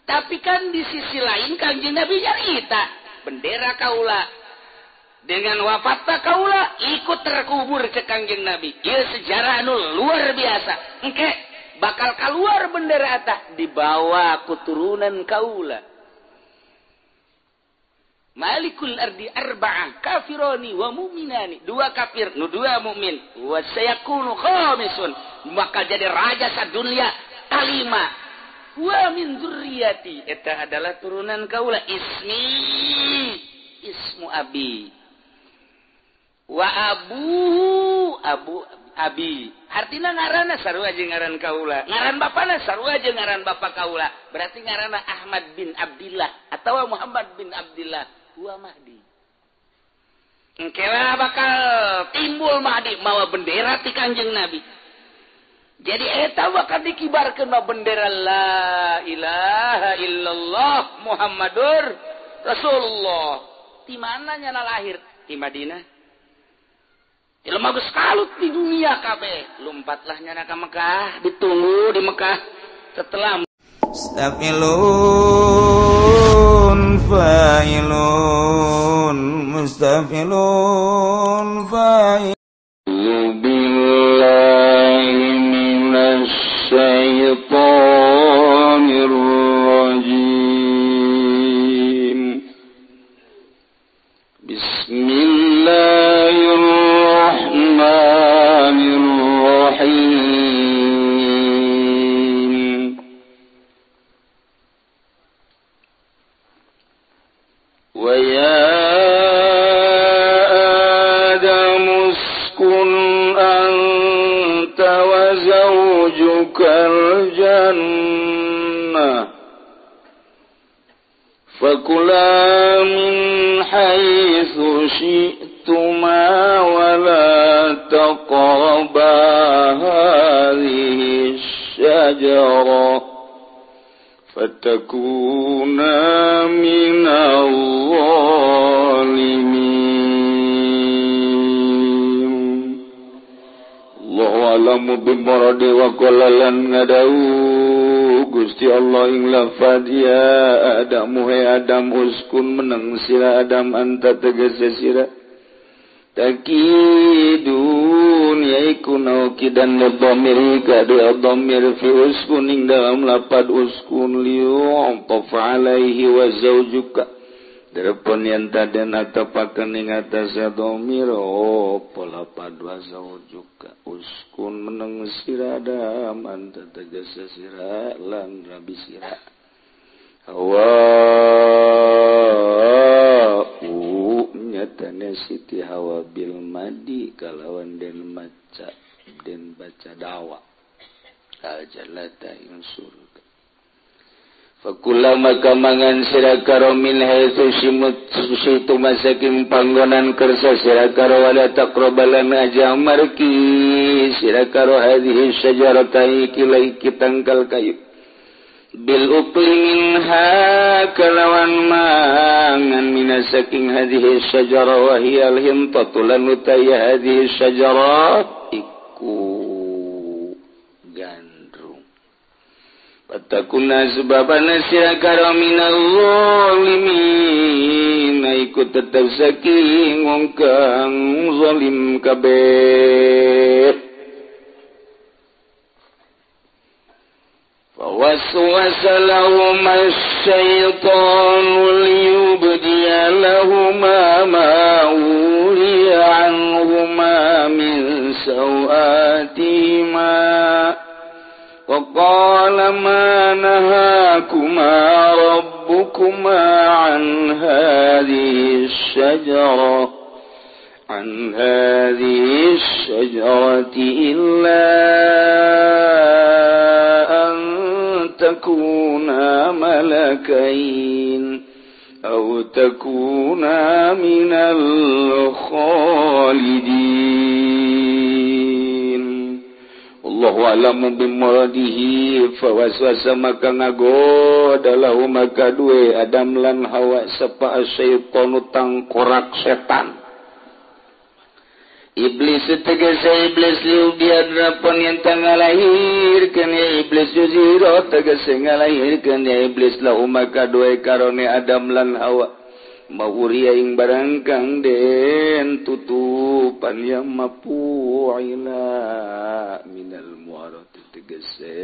Tapi kan di sisi lain Kangjeng Nabi nyarita bendera kaula dengan wafatna kaula ikut terkubur ke Kangjeng Nabi. Ieu sejarah anu luar biasa. Engke bakal keluar bendera eta dibawa ku turunan kaula. Malikul ardi arba'ah kafironi wa mu'minani, dua kafir nu dua mukmin, wa sayakunu khamisun, bakal jadi raja sadunia kalima, wa min dzurriyyati, eta adalah turunan kaula, ismi ismu abi wa abu abu abi, artina ngaranna sarua jeung ngaran kaula, ngaran bapana sarua jeung ngaran bapa kaula, berarti ngaranna Ahmad bin Abdillah atawa Muhammad bin Abdillah huwa Mahdi. Engkelah bakal timbul Mahdi mawa bendera ti Kangjeng Nabi. Jadi eta bakal dikibarkeun ma bendera la ilaha illallah Muhammadur Rasulullah. Di mana nyana lahir? Di Madinah. Jelema geus kalut di dunia kabeh, lompatlah nyana ka Mekah, ditunggu di Mekah setelah Mustafilun fa'ilun mustafilun fa'ilun billahi minasy syaithanir rajim. Bismillahirrahmanirrahim. Wa ya Adam uskun anta wa zawjukal jannah fakula min haitsu syi'tuma wa la taqraba hadhihi asy-syajarah fatakuna minal zalimin. Allahu a'lamu bimuradi wa qala lan ngadau Gusti Allah ing lafad ya Adamu he Adam uskun meneng sira Adam anta tegese sira takidun yaiku naukidan lidhamiri kadu dhamir fi uskun ing dalam lapad uskun liu'taf alaihi wa zawjuka darepon yen taden atapaken ing atase dhamir apa lapad wa zawjuka uskun meneng sira Adam anta tegese sira lan rabi sira Hawa nyatane Siti Hawa bil madi kalawan den maca den baca dawa ajalata ing surga. Fakulama kamangan sira karo min haitsu situ masaking panggonan kersa sira karo wala taqrabalan aja marki sira karo hadhihi syajarata iki iki tangkal kayu bil ukli minha kalawan mangan minasaking hadhihi syajara wa hiya al hintatu lan utaya hadhihi syajara iku gandrung fatakuna sebabana sira karo minal zalimin iku tetep saking wong kang zalim kabeh. وسوس لهما الشيطان ليبدي لهما ما وري عنهما من سوآتهما وقال ما نهاكما ربكما عن هذه الشجرة إلا أن تكونا ملكين أو تكونا من الخالدين. والله أعلم بمراده. فوسوس maka ngagoda lahu maka duwe Adam lan Hawa sapa syaitanu tangkorak setan. Iblis tegese iblis liubiadna pon yen ngalahirkeun ya iblis yuziro tegese ngalahirkeun ya iblis lahuma kadue karone Adam lan Hawa mauria ing barang kang den tutupan ya mapuila minal muarati tegese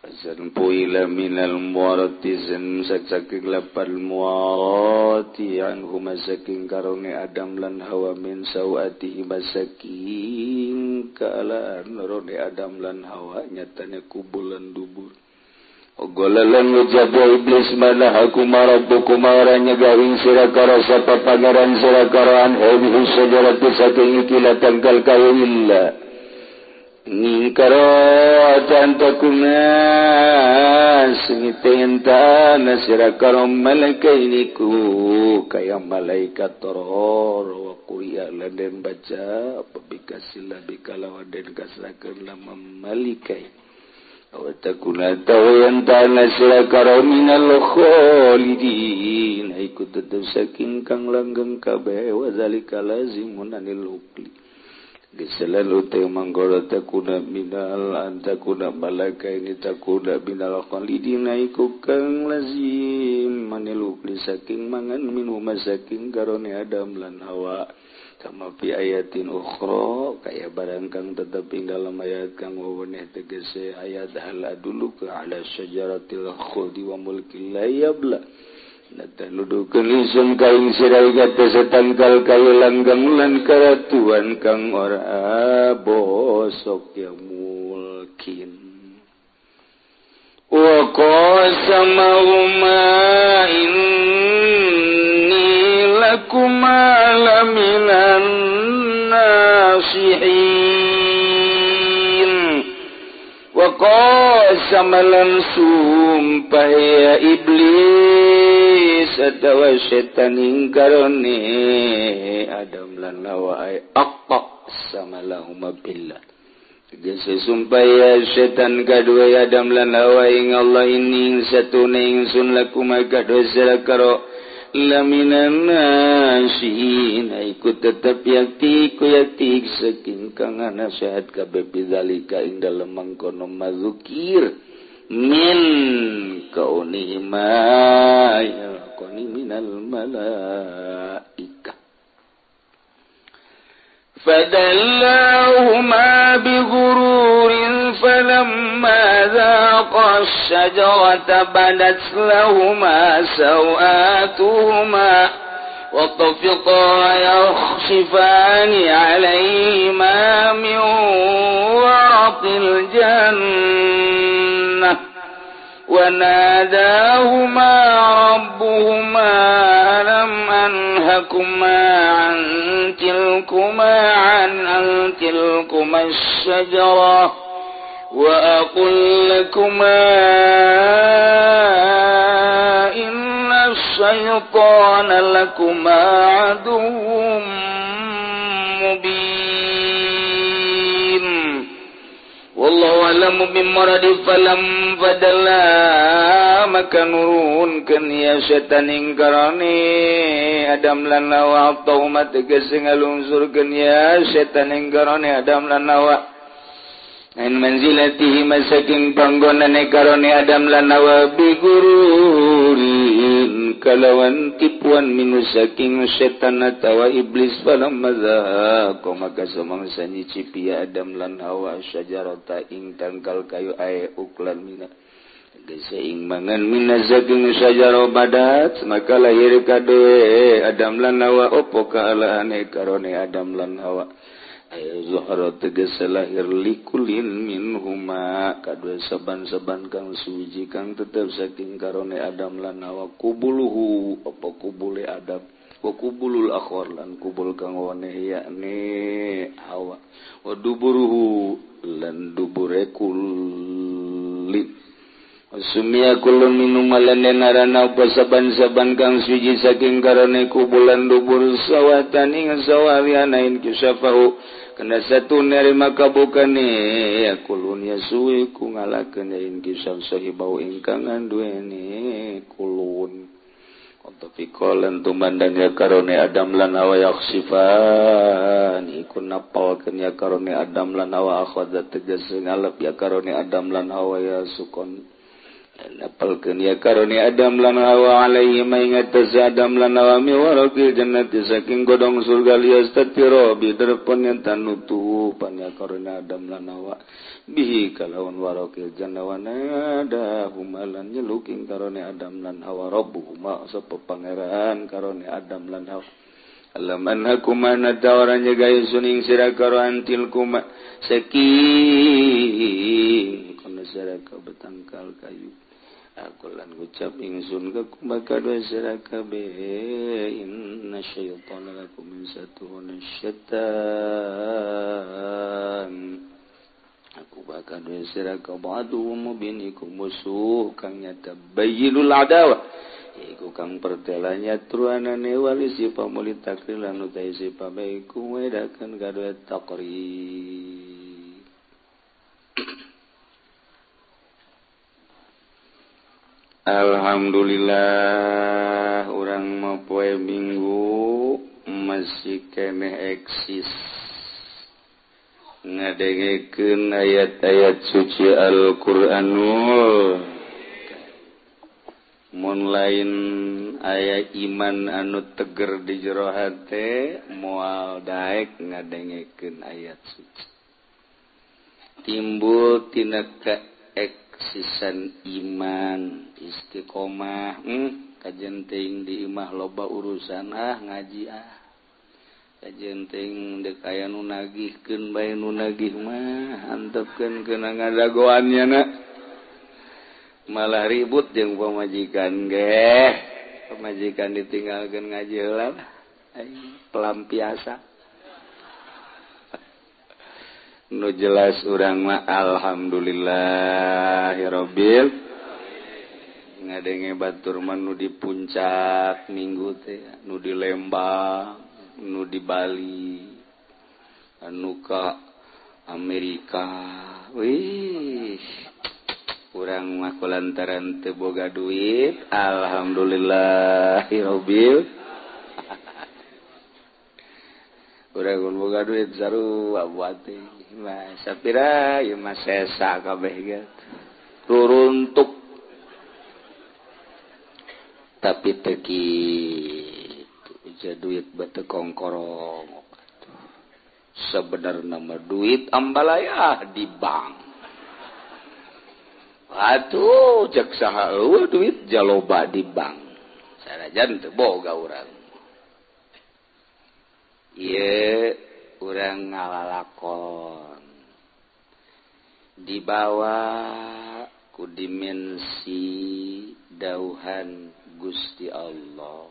Zan puila minal muarati zan saking lapal muarati anhu masaking karone Adam lan Hawa min sawatihi masaking kaalaan rone Adam lan Hawa nyatanya kubulan dubur. Ogolalan ngucap iblis mana aku marabbukum ora nyegawing sira karo sapa pangeran sira karo an hadhihi syajarati saking iki tangkal kayu illa Ningkaro tantakuna singitenta nasira karo malaikainiku kaya malaikat toror wa kuriya laden baca pabikasila bikalawa den kasrakeun lama malikai aw takuna tawayanta nasira karo minal khalidin iku tetep saking kang langgeng kabeh wa zalika lazimun anil ukli selalu te manggolo takuna minal antakuna malaka ini takuna minal khalidina iku kang lazim manelu saking mangan minum saking karone Adam lan Hawa kama fi ayatin ukhra kaya barang kang tetep ing dalam ayat kang weweneh tegese ayat hal dulu ka ala syajaratil khuldi wa mulkil la yabla Nata nuduhkeun ingsun ka ing sira ing tangkal kayu langgeng lan karatuan kang ora bosok ya mulkin. Wa qasamahuma inni lakuma laminan nasihin. Wa qasama lan sumpah ya iblis atawa setan ing karone Adam lan Hawa ay aqsama lahuma billah. Tegese sumpah ya setan kadue Adam lan Hawa ing Allah ini satune ingsun lakum kadue sira karo laminan nasihin iku tetep yakti ku yakti saking kang nasihat kabeh bidzalika ing dalem mangkono mazukir min kaunihi ma yalqani minal malaika fadallahuma bighururin falamma dhaqa asy-syajarata badat lahuma sawatuhuma wa tafiqa yakhsifani 'alayhima min waraqil jannah وناداهما ربهما ألم أنهكما عن تلكما الشجرة وأقل لكما إن الشيطان لكما عدو مبين. Wallahu a'lamu bimuradi falam fadalla maka nurunkeun ya setan ing karone Adam lan Hawa tauma tegese ngalungsurkeun ya setan ing karone Adam lan Hawa en manzilatihi masaking panggonane karone Adam lan Hawa bigururin kalawan tipuan minusaking setan atawa iblis falam madza maka samangsa nyicipi Adam lan Hawa syajarata ing tangkal kayu ae uklan mina geus ing mangan minasaking syajara badat maka lahir kadue Adam lan Hawa opo kaalaane karone Adam lan Hawa ayo zuhra tegese lahir likulin minhuma kadue saban-saban kang suwiji kang tetep saking karone Adam lan Hawa kubuluhu apa kubule Adam wa kubulul akhor lan kubul kang woneh yakni Hawa wa duburuhu lan dubure kulin Sumia kulun minum lan narana apa saban-saban kang suwiji saking karone kubulan dubur sawatan ing sawaliana in kisafahu kena satu nerima kabukane ya kulun ya suwi ku ngalakeun ing kisah sahibau ingkang anduene kulun. Qala tumandang ya karone Adam lan Hawa yakhsifan iku napalkeun ya karone Adam lan Hawa akhadha tegas ngalep ya karone Adam lan Hawa ya sukon napalkeun ya karone Adam lan Hawa alaihi maingat Adam lan Hawa mi waraqil jannati saking godong surga liyastatira biderpon yang tanutupan ya karone Adam lan Hawa bihi kalawan waraqil jannah wa nadahuma lan nyeluking karone Adam lan Hawa rabbuhuma sapa pangeran karone Adam lan Hawa alam anhakuma natawaran jaga suning sira karo antil kuma saking kono sira ka betangkal kayu aku lan ngucap ingsun ka kuma kadua sira kabeh inna syaitana lakum satuhun syaitan aku bakal duwe sira ka ba'du mubin iku musuh kang nyata bayyinul adawa iku kang pertelanya truanane wali sipa muli takrir lan utai sipa baiku wedakeun kadue taqrir. Alhamdulillah urang mah poe Minggu masih keneh eksis ngadengekeun ayat-ayat suci Al-Qur'anul mun lain aya iman anu teger di jero hate moal daek ngadengekeun ayat suci timbul tina keeksisan iman istiqomah kajen teuing di imah loba urusan ah ngaji ah kajenting dek aya nu nagihkeun bae nu nagih mah antepkeun keuna ngadagoannya na malah ribut jeung pamajikan ge pamajikan ditinggalkeun ngaji heula pelampiasa nu jelas urang mah alhamdulillahirabbil ngadenge batur mah nu di puncak minggu teh nu di Lembang nu di Bali anu ka Amerika wih urang mah kulantaran teu boga duit alhamdulillahirabbil urang mun boga duit sarua buat teh mah sapira ieu mah sesa kabeh ge ruruntuk tapi teu kitu duit bete kongkorong sebenarnya nama duit ambalaya di bank atuh cek saha eueuh duit jaloba di bank sanajan teu boga urang ieu urang ngalalakon dibawa ku dimensi dauhan Gusti Allah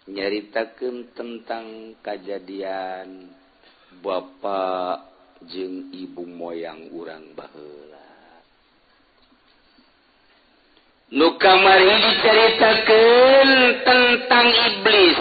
nyaritakeun tentang kajadian bapa jeung ibu moyang urang baheula. Nu kamari dicaritakeun tentang iblis.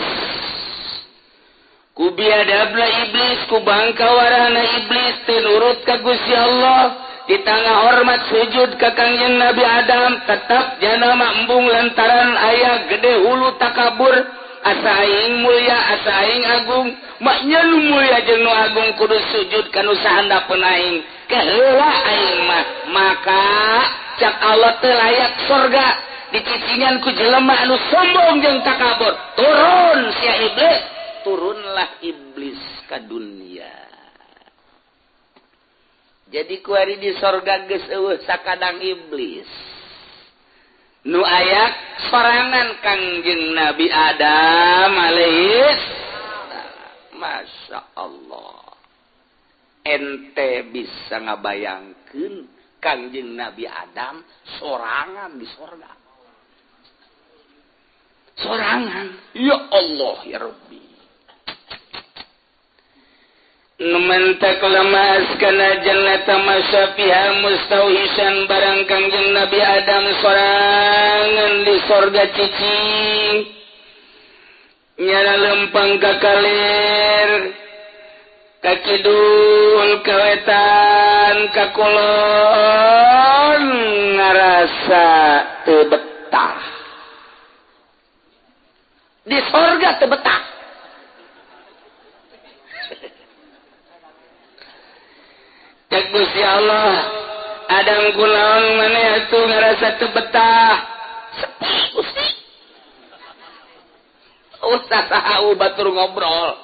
Ku biadabna iblis, ku bangkawarana iblis teu nurut ka Gusti Allah, ditangah hormat sujud ka Kangjeng Nabi Adam, tetap jana embung lantaran aya gede hulu takabur. Asa aing mulia, asa aing agung, maknya nu mulia jeung nu agung kudu sujud ka nu sahandapeun aing. Keheula aing mah, maka cak Allah teu layak surga dicicingan ku jelema anu sombong jeung takabur. Turun sia iblis, turunlah iblis ka dunia. Jadi kuari di sorga geus eueuh sakadang iblis. Nu ayak sorangan Kangjeng Nabi Adam alaihis salam. Masya Allah. Ente bisa ngabayangkeun Kangjeng Nabi Adam sorangan di sorga. Sorangan. Ya Allah ya Rabbi. Numentak lemas kana jannata masyafiha mustauhisan barang Kangjeng Nabi Adam sorangan di sorga cicing nyala lempang ka kalir ka kidul ka wetan ka kulon ngarasa teu betah. Di sorga teu betah. Cek Gusti Allah, Adam kunaon maneh atuh ngarasa teu betah? Sepi Gusti. Ustaz saha batur ngobrol.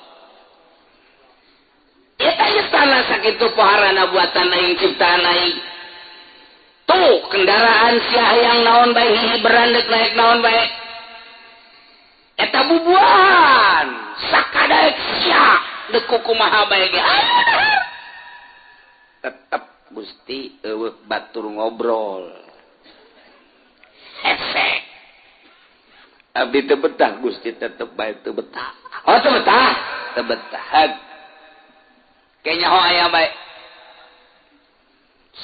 Eta istana sakitu poharana buatan aing ciptaan aing. Tuh kendaraan sia hayang naon bae hiji berandek naik naon bae. Eta bubuahan sakadaek sia deuk kumaha bae ge. Tetep Gusti eueuh batur ngobrol. Hese. Abdi teu betah Gusti tetep bae teu betah. Oh teu betah, teu betah. Kayaknya ho aya bae.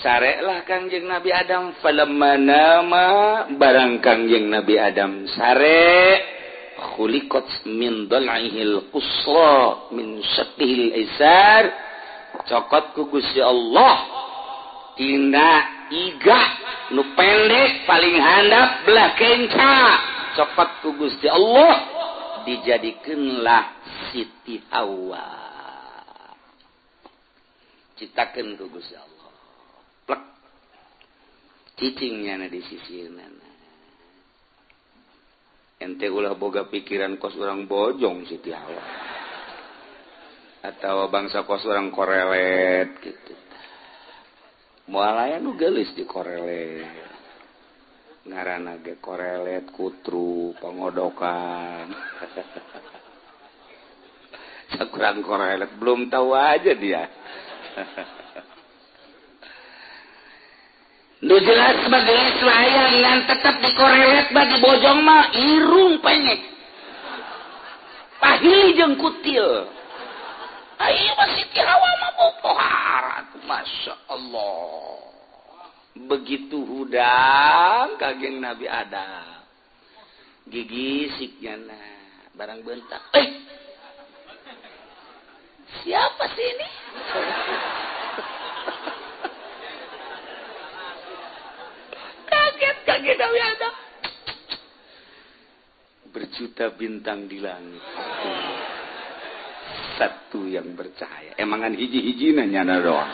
Sarelah Kangjeng Nabi Adam falamma nama barang Kangjeng Nabi Adam sare khuliqat min dal'ihil qusra min syaqqihil aisar cokot ku Gusti Allah tina iga nu pendek paling handap belah kenca cokot ku Gusti Allah dijadikeunlah Siti Hawa ciptakeun ku Gusti Allah plek cicingnya na di sisirna ente ulah boga pikiran kos urang bojong Siti Hawa atau bangsa kos urang korelet gitu moal aya nu geulis di korelet ngaranna ge korelet kutru pangodokan sakurang korelet belum tahu aja dia. Nu jelas mah geus layang ngan tetep dikorelet bagi bojong mah irung penyek. Pahili jeung kutil. Ayo mah Siti Hawa mah bopohara. Masya Allah. Begitu hudang kageng Nabi Adam. Gigisiknya nah barang bentak. Siapa sih ini? Kaget Nabi Adam. Berjuta bintang di langit. Satu yang bercahaya. Emangan hiji-hiji nanya doang.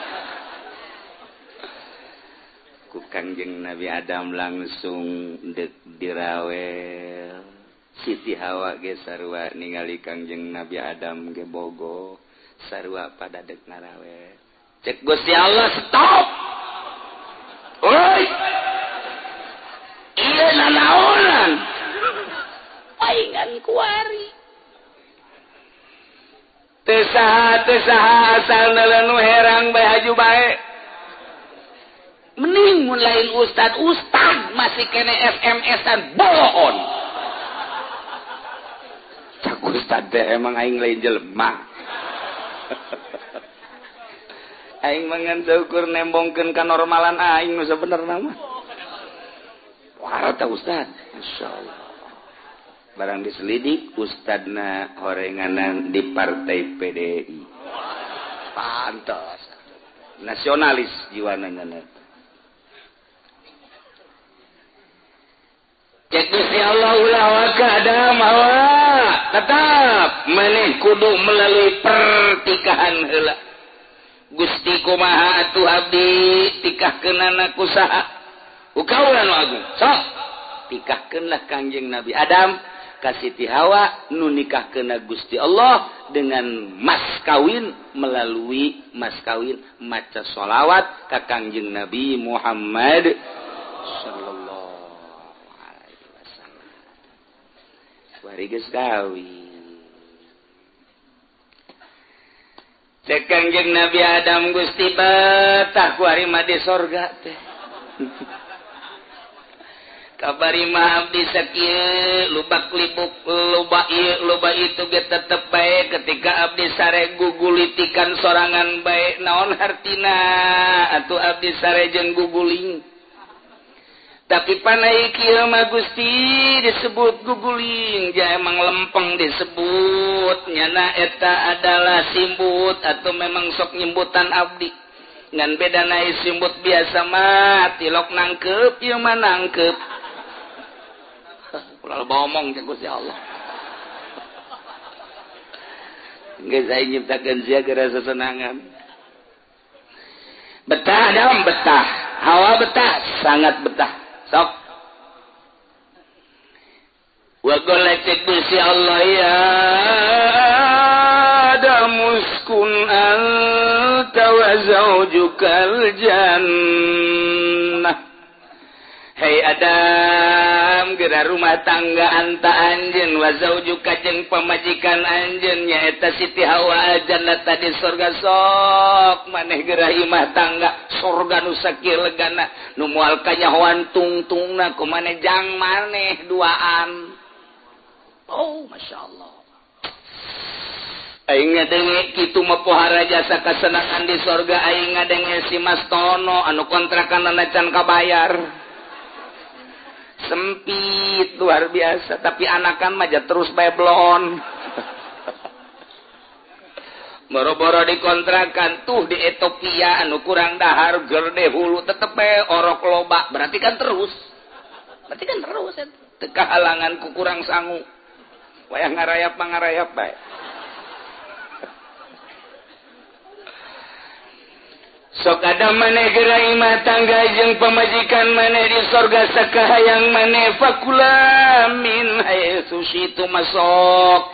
Ku Kangjeng Nabi Adam langsung dek dirawel. Siti Hawa ge sarua ningali Kangjeng Nabi Adam ge bogo. Sarua pada dek ngarawel. Cek Gusti Allah stop. Oi. Iya nanaonan paingan kuari teu saha asal nu herang bae haju bae mending mun lain ustad ustad masih kene SMS-an bohon cak ustad teh emang aing lain jelema aing mah ngan saukur nembongkeun kanormalan aing nu sabenerna mah. Warta ustad, Masya Allah. Barang diselidik ustadna horenganan di partai PDI. Pantas. Nasionalis jiwana nya. Cek Gusti Allah ulah waka Adam Hawa. Tetap maneh kudu melalui pertikahan heula. Gusti kumaha atuh abdi tikahkeunana ku saha? Ukaulan agung sok tikahkeunlah Kangjeng Nabi Adam ka Siti Hawa nu nikahkeunna Gusti Allah dengan mas kawin melalui mas kawin maca sholawat ka Kangjeng Nabi Muhammad sallallahu alaihi wasallam. Bari geus kawin cek Kangjeng Nabi Adam Gusti betah ku ari mah di sorga teh. Kabari mah abdi sakieu lubak libuk loba ieu loba itu ge tetep bae ketika abdi sare gugulitikan sorangan bae naon hartina atuh abdi sare jeung guguling tapi panai kieu mah Gusti disebut guguling ja emang lempeng disebut nyana eta adalah simbut atau memang sok nyimbutan abdi ngan beda naik simbut biasa mah tilok nangkep ieu mah nangkep. Ulah ngomong cek Gusti Allah. Geus aing nyiptakeun sia geura sesenangan. Betah Adam betah, Hawa betah, sangat betah. Sok. Wa qala cek Gusti Allah ya Adam uskun anta wa zaujukal jannah. Hei Adam, geura rumah tangga anta anjeun wa zaujuka jeung pamajikan anjeun nyaeta Siti Hawa al-jannata di surga. Sok maneh geura imah tangga surga nu sakieu legana nu moal kanyahoan tungtungna ku maneh jang maneh duaan. Oh, Masya Allah. Aing ngadenge kitu mah pohara jasa kasenangan di surga. Aing ngadenge si Mas Tono anu kontrakanana can kabayar. Sempit luar biasa, tapi anakan mah terus bae bloon. Boro-boro dikontrakan tuh di Ethiopia anu kurang dahar gerde hulu tetep bae orok loba, berarti kan terus. Berarti kan terus teu kahalangan ku kurang sangu. Wayah ngarayap mah ngarayap bae. Sok ada maneh geura imah tangga jeung pamajikan maneh di sorga sakahayang maneh fakula min haitsu syitu masok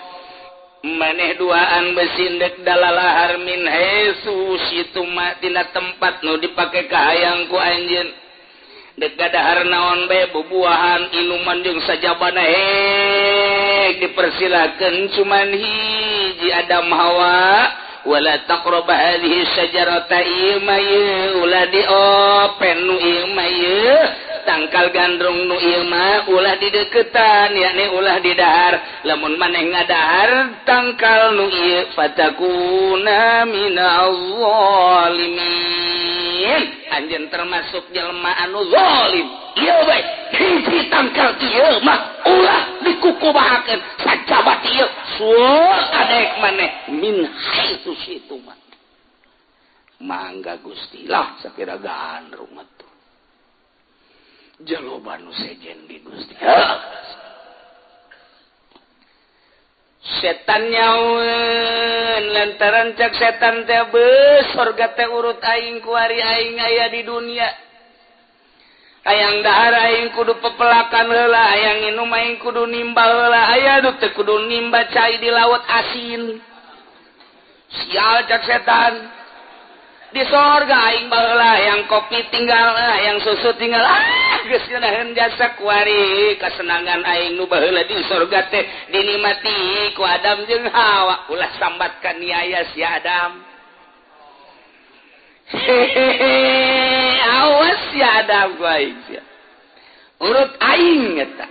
maneh duaan besindek dalalahar min haitsu syitu ma tina tempat nu dipake kahayang ku anjeun dek gadahar naon bae bubuahan inuman jeung sajabana hek dipersilakeun cuman hiji Adam Hawa wala taqrab hadhihi syajarata ima ulah diopen nu ieu mah ieu tangkal gandrung nu ieu mah ulah dideketan yakni ulah didahar lamun maneh ngadahar tangkal nu ieu fatakuna minaz zalimin anjeun termasuk jelema anu zalim ieu bae hiji tangkal ieu mah ulah dikukubahakeun sajabat ieu suul adek maneh min haitsu syitu mah mangga Gusti lah sakira gandrung atuh jaloba nu sejen di Gusti. Setan nyaun lantaran cak setan teh beus sorga teh urut aing kuari aing aya di dunia. Hayang dahar aing kudu pepelakan heula, hayang nginum aing kudu nimba heula, aya nu teu kudu nimba cai di laut asin. Sial cak setan. Di sorga aing baheula hayang kopi tinggal, hayang susu tinggal. Ah, geus ngeunaheun jasa kuari kasenangan aing nu baheula di sorga teh dinikmati ku Adam jeung Hawa. Ulah sambat ka niaya si Adam. Hehehe, awas si Adam ku aing sia. Urut aing eta.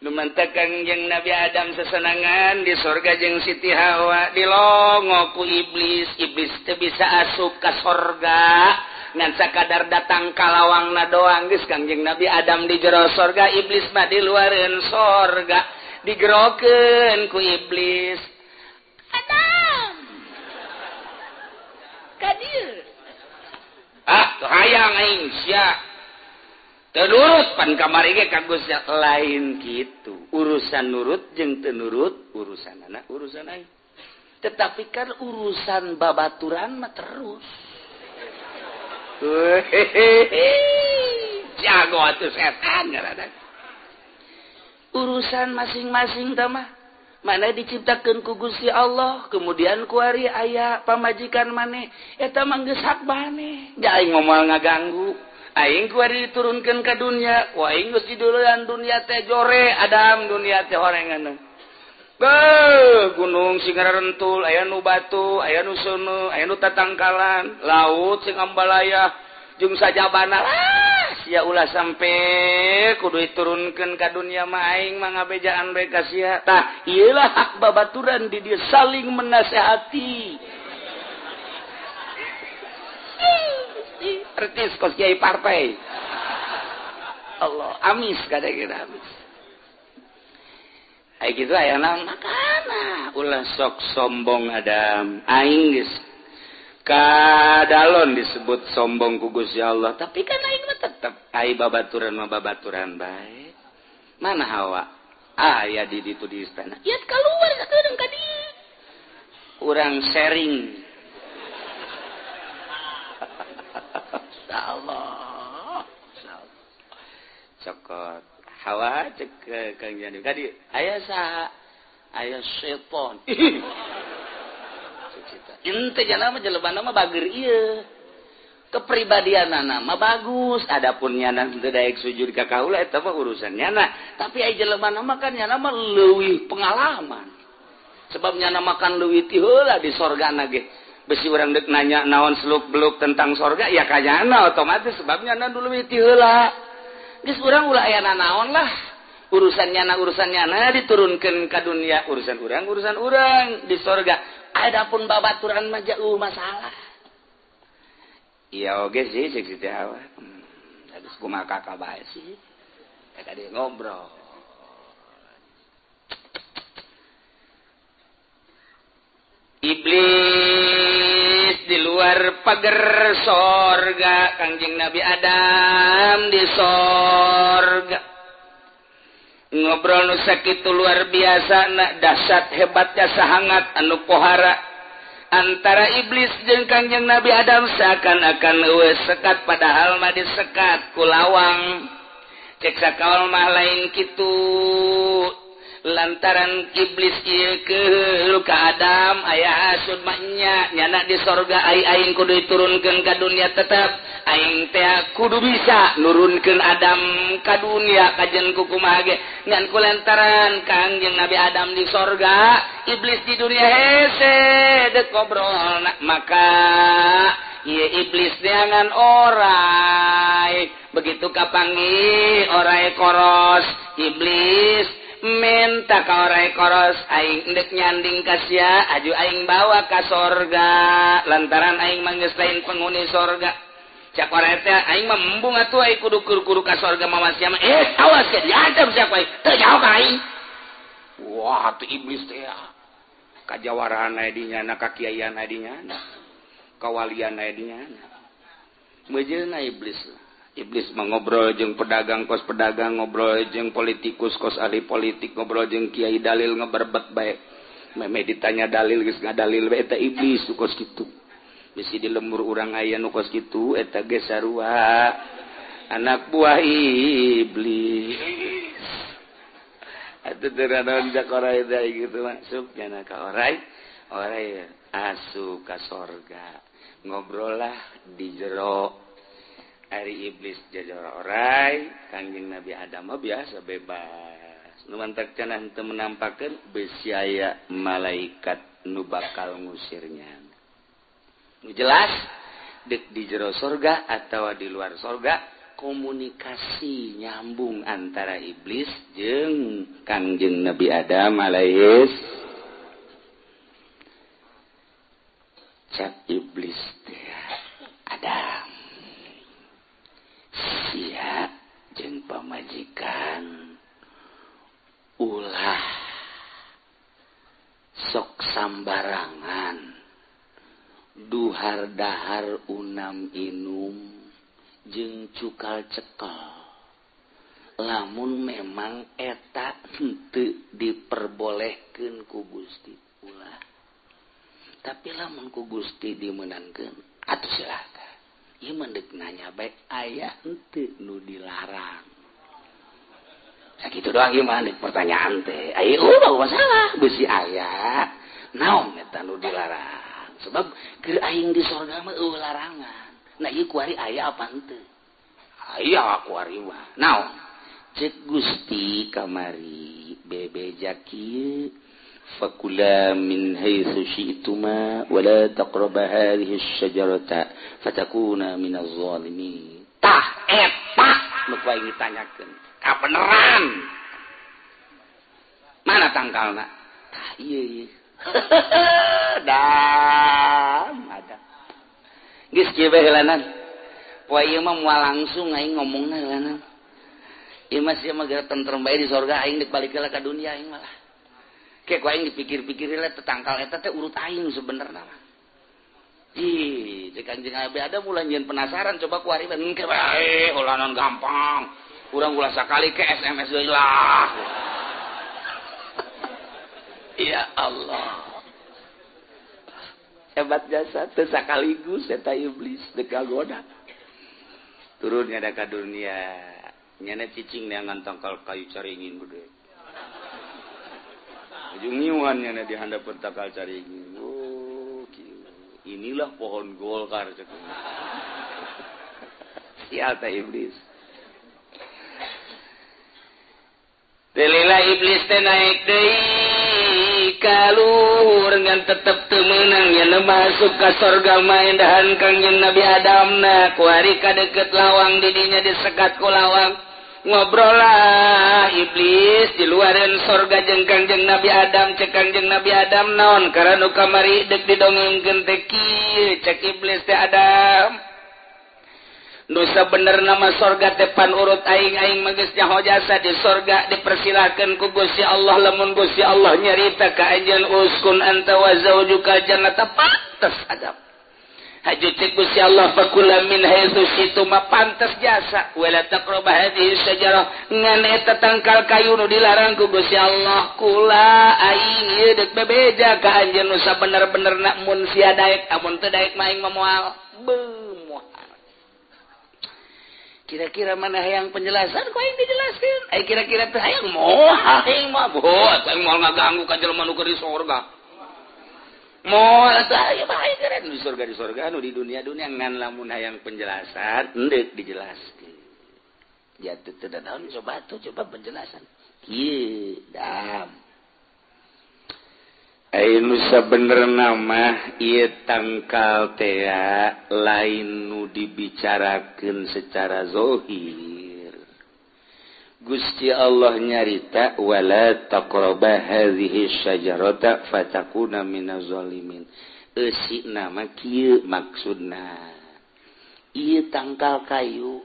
Lumantak Kangjeng Nabi Adam sesenangan di sorga jeung Siti Hawa dilongo ku iblis. Iblis teu bisa asup ka sorga ngan sakadar datang ka lawangna doang geus Kangjeng Nabi Adam di jero sorga, iblis mah di luareun sorga digerokeun ku iblis. Adam ka dieu ah tuh hayang aing sia teu nurut pan kamari ge ka Gusti lain kitu. Urusan nurut jeung teu nurut urusan anak urusan aing. Tetapi kan urusan babaturan mah terus. Jago atuh setan ngaranna. Urusan masing-masing tah mah mana diciptakeun ku Gusti Allah, kemudian kuari aya pamajikan maneh eta mah geus hak maneh. Da aing moal ngaganggu. Aing kuari diturunkeun ka dunia, ku aing geus diduluan dunia teh jore Adam dunia teh horengan. Beuh, gunung sing rentul, aya nu batu, aya nu seuneu, aya nu tatangkalan, laut sing ambalaya jeung sajabana. Ah, sia ulah sampe kudu diturunkeun ka dunia mah aing mah ngabejaan bae ka sia. Tah, ieu lah hak babaturan di dieu saling menasehati. Artis kos kiai partai. Allah amis kadang-kadang amis. Ai kitu aya naon makana ulah sok sombong Adam. Aing geus kadalon disebut sombong ku Gusti Allah, tapi kan aing mah tetep ai babaturan mah babaturan bae. Mana Hawa? Aya di ditu di istana. Ieu keluar sakedeung ka dieu. Urang sharing. Allah. Cokot Hawa cek Kang Jani tadi aya saha? Aya setan. Ente jana mah jelema mah bager ieu. Kepribadianana mah bagus, adapun nyana teu daek sujud ka kaula eta mah urusan nyana. Tapi aya jelema mah kan nyana mah leuwih pengalaman. Sebab nyana makan leuwih ti heula di sorgana ge. Besi urang deuk nanya naon seluk-beluk tentang sorga ya ka nyana otomatis sebab nyana leuwih ti heula. Geus urang ulah aya nanaon lah. Urusan nyana diturunkeun ka dunia, urusan urang di sorga. Adapun babaturan mah jauh masalah. Iya oge sih cek Siti Hawa. Geus kumaha kakak bae sih. Tadi ngobrol. Iblis di luar pagar sorga, Kangjeng Nabi Adam di sorga. Ngobrol nu sakitu luar biasa, na dahsyat hebatnya sahangat anu pohara. Antara iblis jeung Kangjeng Nabi Adam seakan-akan eueuh sekat padahal mah disekat ku lawang. Cek sakaol mah lain kitu. Lantaran iblis ieu keul ka Adam aya hasud mah nya nyana di sorga ai aing kudu diturunkeun ka dunia tetep aing teh kudu bisa nurunkeun Adam ka dunia kajen ku kumaha ge ngan ku lantaran Kangjeng Nabi Adam di sorga iblis di dunia hese deuk ngobrol maka ieu iblis neangan orai begitu kapanggih orai koros iblis minta ka orai koros aing endek nyanding ka sia aju aing bawa ka sorga lantaran aing mah geus lain penghuni sorga cak orai teh aing mah embung atuh aing kudu kur-kuru ka sorga mawa sia mah awas ke diancam sia ku aing teu jauh ka aing. Wah tuh iblis teh kajawaraan aya di nyana kakiaian aya di nyana kawalian aya di nyana mejeuna iblis. Iblis mengobrol jeung pedagang kos pedagang, ngobrol jeung politikus kos ahli politik, ngobrol jeung kiai dalil ngeberbet bae. Meme ditanya dalil geus ngadalil bae eta iblis nu kos kitu. Bisi di lembur urang aya nu kos kitu eta ge sarua anak buah iblis. Atuh teu naon jak orai teh kitu masuk nya ka orai, orai asup ka sorga. Ngobrol lah di jero. Ari iblis jajar orai, Kangjeng Nabi Adam mah biasa bebas. Nu mantak cenah teu menampakeun besi aya malaikat nu bakal ngusirnya. Nu jelas deuk di jero sorga atawa di luar sorga komunikasi nyambung antara iblis jeung Kangjeng Nabi Adam alaihis. Cak iblis teh Adam sia jeung pamajikan ulah sok sambarangan duhar dahar unam inum jeung cukal cekel lamun memang eta henteu diperbolehkeun ku Gusti ulah tapi lamun ku Gusti dimeunangkeun atuh silakan. Ieu mah deuk nanya bae aya henteu nu dilarang. Sakitu doang ieu mah deuk pertanyaan teh. Aya ulah masalah beusi aya. Naon eta nu dilarang? Sebab keur aing di sorga mah eueuh larangan. Nah ieu kuari aya apa henteu? Aya kuari mah. Naon? Cek Gusti kamari bebeja kieu fakula min haitsu syi'tuma wa la taqraba hadhihi asy-syajarata fatakuna minaz zalimin. Tah eta nu ku aing ditanyakeun. Kabeneran. Mana tangkalna? Tah ieu ieu. Dam ada. Geus kieu bae heulanan. Poe ieu mah moal langsung aing ngomongna heulanan. Ieu mah sia mah geura tentrem bae di sorga aing deuk balik heula ka dunia aing malah. Kayak ku aing dipikir-pikir lah tetangkal eta teh urut aing sebenarnya mah. Ih, cek Kangjeng Nabi Adam mulai nyieun penasaran coba ku ari engke bae ulanan gampang. Urang ulah sakali ke SMS deui lah. Ya Allah. Hebat jasa teu sakaligus eta iblis deuk kagoda. Turunnya da ka dunia. Nyana cicing neangan tangkal kayu caringin gede. Ujung ngiuhan nyana di handapeun tangkal caringin. Oh, kieu. Inilah pohon Golkar cek. Sial teh iblis. Delila iblis teh naik deui kaluhur ngan tetep teu meunang nya masuk ka sorga mah endahan Kangjeng Nabi Adamna kuari ka deukeut lawang didinya disekat ku lawang ngobrol lah iblis di luareun sorga jeung Kangjeng Nabi Adam cek Kangjeng Nabi Adam naon karena nu kamari deuk didongengkeun teh kieu cek iblis teh Adam Nusa bener nama sorga depan urut aing aing mah geus nyaho jasa di sorga dipersilahkan ku Gusti Allah lamun Gusti Allah nyarita ka anjeun uskun anta wa zaujuka jannata pantes adab haju cek Gusti Allah fakula min haitsu syi'tuma pantes jasa wala taqrabu hadhihi syajarah ngan eta tangkal kayu nu dilarang ku Gusti Allah kula aing ieu deuk bebeja ka anjeun nu sabener-benerna mun sia daek amun teu daek mah aing mah moal beuh. Kira-kira mana yang penjelasan kok yang dijelaskan? Ay kira-kira teh hayang moal aing mah boh atuh moal ngaganggu ka jelema nu keur di sorga. Moal atuh aya mah aya keren di sorga nu di dunia-dunia ngan lamun hayang penjelasan endek dijelaskeun. Ya teu teu naon coba tuh coba penjelasan. Kieu dam. Ai nu sabenerna mah ieu tangkal teh lain nu dibicarakeun secara zahir. Gusti Allah nyarita wala taqraba hadhihi syajarata fatakuna minaz zalimin. Eusina mah kieu maksudna. Ieu tangkal kayu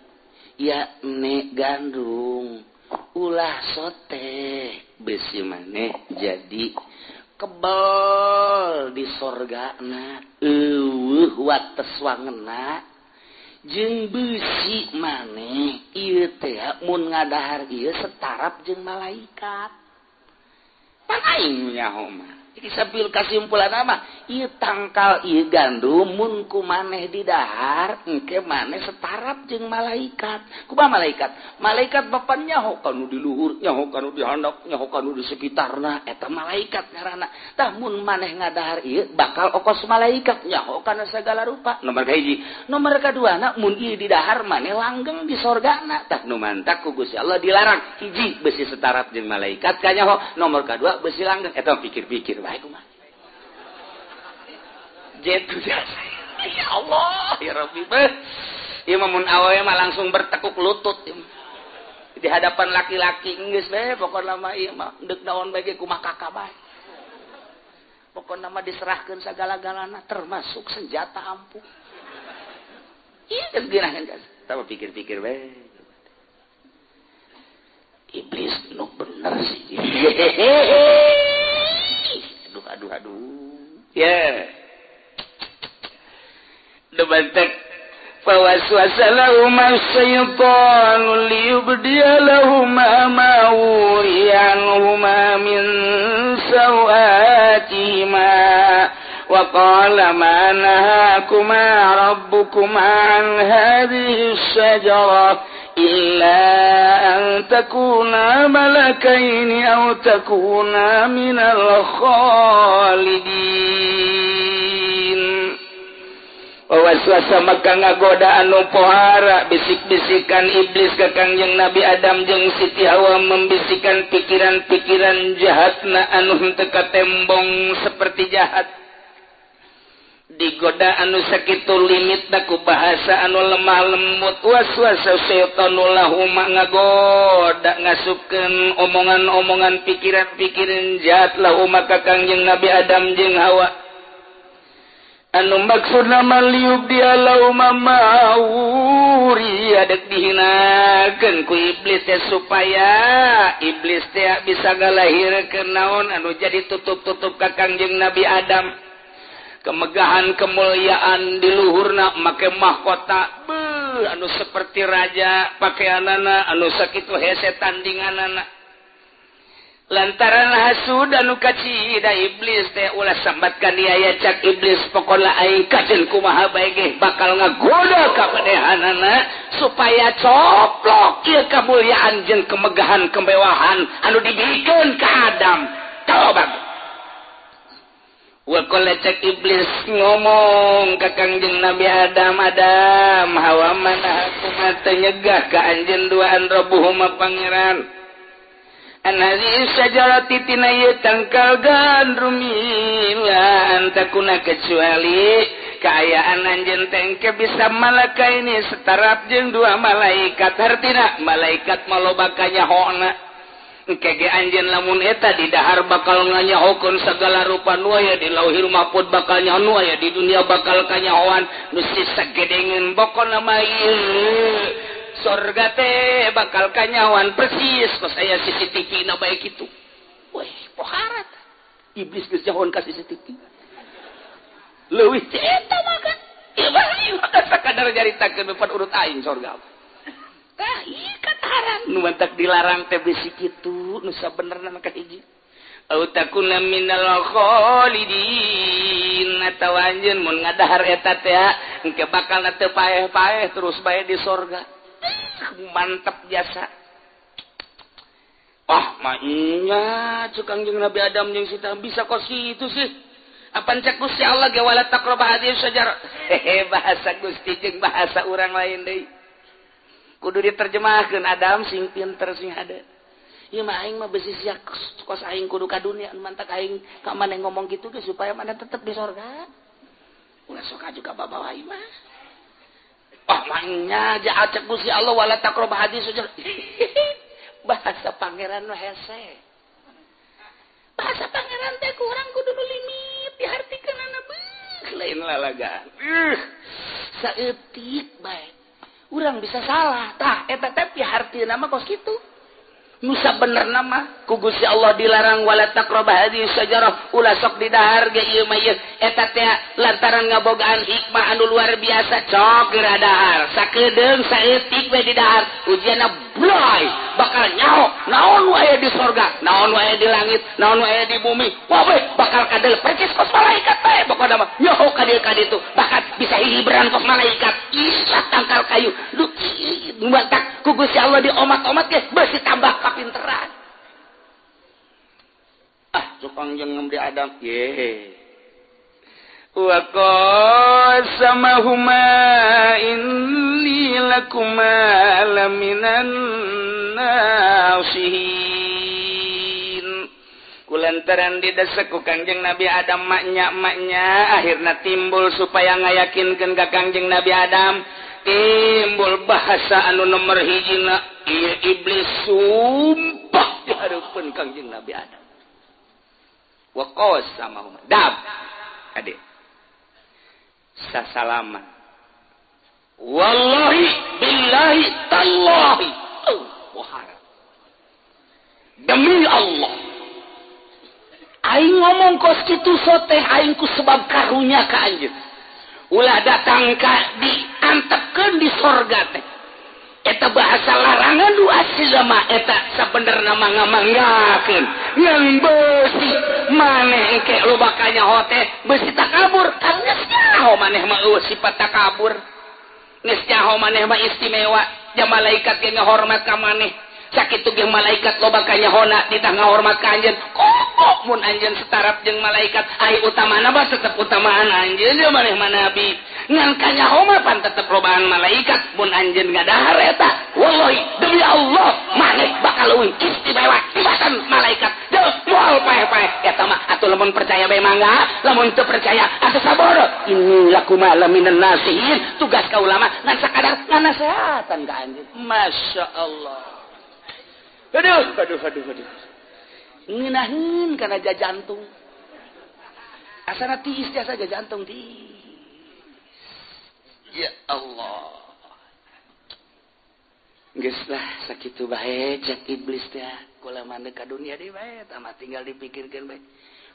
yakni gandum ulah sote besi maneh jadi kebel di sorgana eueuh wates wangena jeung beusi maneh ieu teh mun ngadahar ieu setarap jeung malaikat. Pan aing nyaho mah. Jadi sambil kasimpulan mah ieu tangkal ieu gandum mun ku maneh didahar engke maneh setarap jeung malaikat. Kumaha malaikat? Malaikat bapan nyaho kanu di luhur, nyaho kanu di handap, nyaho kanu di sekitarna eta malaikat ngaranna. Tah mun maneh ngadahar ieu bakal okos malaikat nyaho kana sagala rupa. Nomor kahiji, nomor kaduana mun ieu didahar maneh langgeng di sorgana. Tah nu mantak ku Gusti Allah dilarang hiji besi setarap jeung malaikat kanyaho, nomor kadua besi langgeng. Eta pikir-pikir baik kumaha. Jetu jasa. Ya Allah, ya Rabbi. Ieu mah mun awewe mah langsung bertekuk lutut di hadapan laki-laki geus we pokona mah ieu mah deuk naon bae ge kumaha kakak bae. Pokona mah diserahkeun sagala-galana termasuk senjata ampuh. Ieu geus geunaheun jasa. Tah pikir-pikir bae. Iblis nu bener sih. Aduh aduh aduh. Ya. Yeah. Debantek fawaswasa lahuma syaitanu liyubdiya lahuma ma wuriya anhuma min sawatihima wa qala ma nahakuma rabbukuma an hadhihi asy-syajarah illa an takuna malakaini aw takuna minal khalidin. Waswasa maka ngagoda anu pohara bisik-bisikan iblis ka Kangjeng Nabi Adam jeung Siti Hawa membisikan pikiran-pikiran jahatna anu henteu katembong seperti jahat. Digoda anu sakitu limitna ku bahasa anu lemah lembut waswasa syaitanu lahuma ngagoda ngasupkeun omongan-omongan pikiran-pikiran jahat lahuma ka Kangjeng Nabi Adam jeung Hawa. Anu maksudna maliub dia lauma mauri adek dihinakeun ku iblis teh supaya iblis teh bisa ngalahirkeun naon anu jadi tutup-tutup ka Kangjeng Nabi Adam. Kemegahan kemuliaan di luhurna make mahkota beuh anu seperti raja pakaianana anu sakitu hese tandinganana. Lantaran hasudan nu kacida iblis teh ulah sambatkan dia ya cak iblis pokona aing kajen kumaha bae ge bakal ngagoda ka manehanana supaya coplok ieu kamulyaan jeung kemegahan kemewahan anu dibikeun ka Adam. Tobat. Wa qala cak iblis ngomong ka Kangjeng Nabi Adam, Adam hawa mana aku teu nyegah ka anjeun duaan Rabbuhuma pangeran. Anhazi syajarati tina ieu tangkal gandrumila antakuna kecuali kaayaan anjeun teh engke bisa malaka ini setarap jeung dua malaikat hartina malaikat maloba kanyahona engke ge anjeun lamun eta di dahar bakal nganyahokeun sagala rupa nu aya di lauhil mahfud bakal nyaho nu aya di dunia bakal kanyahoan nu sagedengeun pokona mah ieu sorga teh bakal kanyawan persis kos aya CCTV na bae kitu. Weh, poharat. Iblis geus nyahoan ka CCTV. Leuwih ti eta mah kan. Ieu mah sakadar nyaritakeun depan urut aing sorga. Tah, ieu kataran nu mantak dilarang teh bisi kitu nu sabenerna mah kahiji. Au takuna minal khalidin atawa anjeun mun ngadahar eta teh engke bakal teu paeh-paeh terus bae di sorga. Mantap jasa. Wah, maknya cek Kangjeng Nabi Adam jeung Siti bisa kos kitu sih. Apan cek Gusti Allah ge wala taqrabu hadhihi syajarah. Hehe, bahasa Gusti jeung bahasa urang lain deui. Kudu diterjemahkeun Adam sing pinter sing hade. Ieu mah aing mah besi sia kos aing kudu ka dunia mantak aing ka maneh ngomong kitu ge supaya maneh tetep di sorga. Ulah sok aju ka babawa aing mah. Oh, maknya aja acak Gusti Allah wala taqrabu hadis saja. Bahasa pangeran nu hese. Bahasa pangeran teh kurang kudu nu limit dihartikeunana beuh lain lalagaan. Saeutik bae. Urang bisa salah. Tah eta teh pihartieuna mah kos kitu. Nu sabenerna mah ku Gusti Allah dilarang wala taqrabu hadhihi syajarah ulah sok didahar ge ieu mah ieu eta teh lantaran ngabogaan hikmah anu luar biasa cok geura dahar sakedeung saeutik we didahar ujianna bloy bakal nyaho naon wae di sorga naon wae di langit naon wae di bumi wae bakal kadel percis kos malaikat bae pokona mah nyaho ka dieu ka ditu bahkan bisa hibran kos malaikat isa tangkal kayu nu batak ku Gusti Allah diomat-omat ge beusi tambah kapinteran. Ah, cukang jeung Nabi Adam. Ye. Wa qasamahuma inni lakuma laminan nasihin. Kulantaran didesak ku Kangjeng Nabi Adam maknya akhirna timbul supaya ngayakinkeun ka Kangjeng Nabi Adam timbul bahasa anu nomor hijina ieu iblis sumpah di hareupeun Kangjeng Nabi Adam. Wa qasamahuma dab ade sasalaman wallahi billahi tallahi wahara demi Allah aing ngomong kos kitu soteh aing ku sebab karunya ka anjeun ulah datang ka diantepkeun di sorga teh eta bahasa larangan nu asli mah eta sabenerna mah ngamanggakeun ngan beusi maneh engke loba kanyaho teh beusi takabur kan geus nyaho maneh mah eueuh sifat takabur geus nyaho maneh mah istimewa ja malaikat ge ngahormat ka maneh sakitu ge malaikat loba kanyahona ditah ngahormat ka anjeun komo mun anjeun setarap jeung malaikat ai utamana mah tetep utamaan anjeun ye maneh mah nabi ngan kanyaho mah pan tetep lobaan malaikat mun anjeun ngadahar eta wallahi demi Allah maneh bakal leuwih istimewa tibatan malaikat deuk moal paeh-paeh eta mah atuh lamun percaya bae mangga lamun teu percaya atuh sabar inni lakuma laminan nasihin tugas ka ulama ngan sakadar nganasehatan ka anjeun masyaallah. Aduh, aduh, aduh, aduh. Ngeunaheun kana jantung. Asana tiis tiasa jantung tiis. Ya Allah. Geus lah sakitu bae cek iblis teh. Kula mah ka dunia deui bae tah mah tinggal dipikirkeun bae.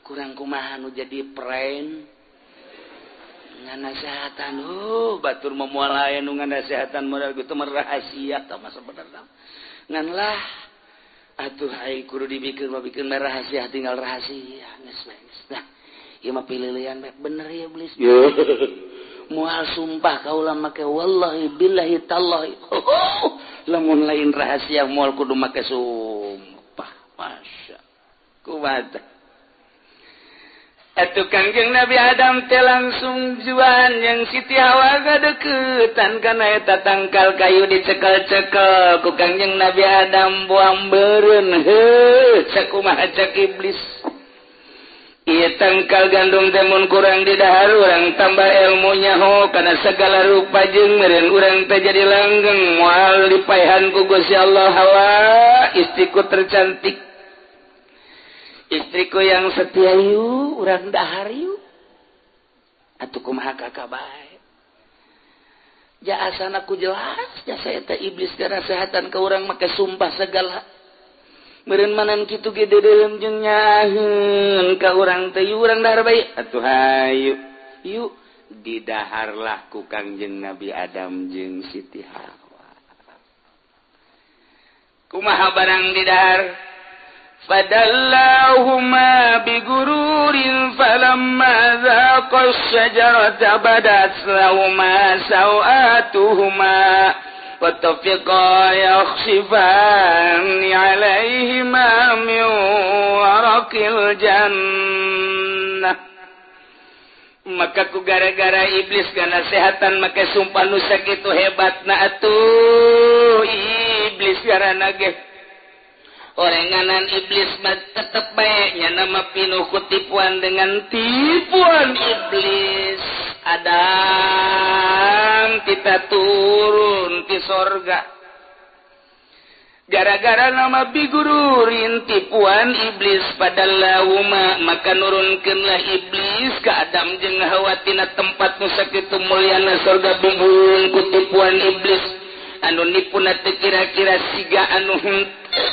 Kurang kumaha nu jadi pren. Nganasehatan batur mah moal aya nu nganasehatan modal kitu mah rahasia tah mah sabenerna. Ngan lah Atuh ai kudu dibikeun mah bikeun rahasia tinggal rahasia geus bae geus. Nah, ieu mah pililian bae bener ya iblis. Moal sumpah kaula make wallahi billahi tallahi. Lamun lain rahasia moal kudu make sumpah. Masya. Kumaha atuh Kangjeng Nabi Adam teh langsung juan yang Siti Hawa gadeukeutan kana eta tangkal kayu dicekel-cekel ku Kangjeng Nabi Adam buang beureun heuh sakumaha cek iblis. Ieu tangkal gandum teh mun kurang didahar urang tambah ilmunya ho kana segala rupa jeung meureun urang teh jadi langgeng moal dipaehan ku Gusti Allah Hawa istriku tercantik. Istriku yang setia yuk, urang dahar yuk. Atuh kumaha kakak bae. Jaasan aku jelas, jasa eta iblis karena sehatan ke urang make sumpah segala. Meureun manan kitu ge deudeuleum jeung nyaheun ka urang teh urang dahar bae. Atuh hayu. Yuk didaharlah ku Kangjeng Nabi Adam jeung Siti Hawa. Kumaha barang didahar? Fadallahuma bigururin falamma dhaqa asy-syajarata badat lahuma sawatuhuma wa tafiqa yakhsifani 'alaihima min waraqil jannah. Maka ku gara-gara iblis kana sehatan maka sumpah nu sakitu hebatna atuh iblis garana ge orenganan iblis mah tetep bae nya nama pinuh ku tipuan dengan tipuan iblis. Adam kita turun ti sorga gara-gara nama bigururin tipuan iblis pada lauma maka nurunkeunlah iblis ka Adam jeung Hawa tina tempat nu sakitu mulyana sorga bigururin ku tipuan iblis anu nipuna teu kira-kira siga anu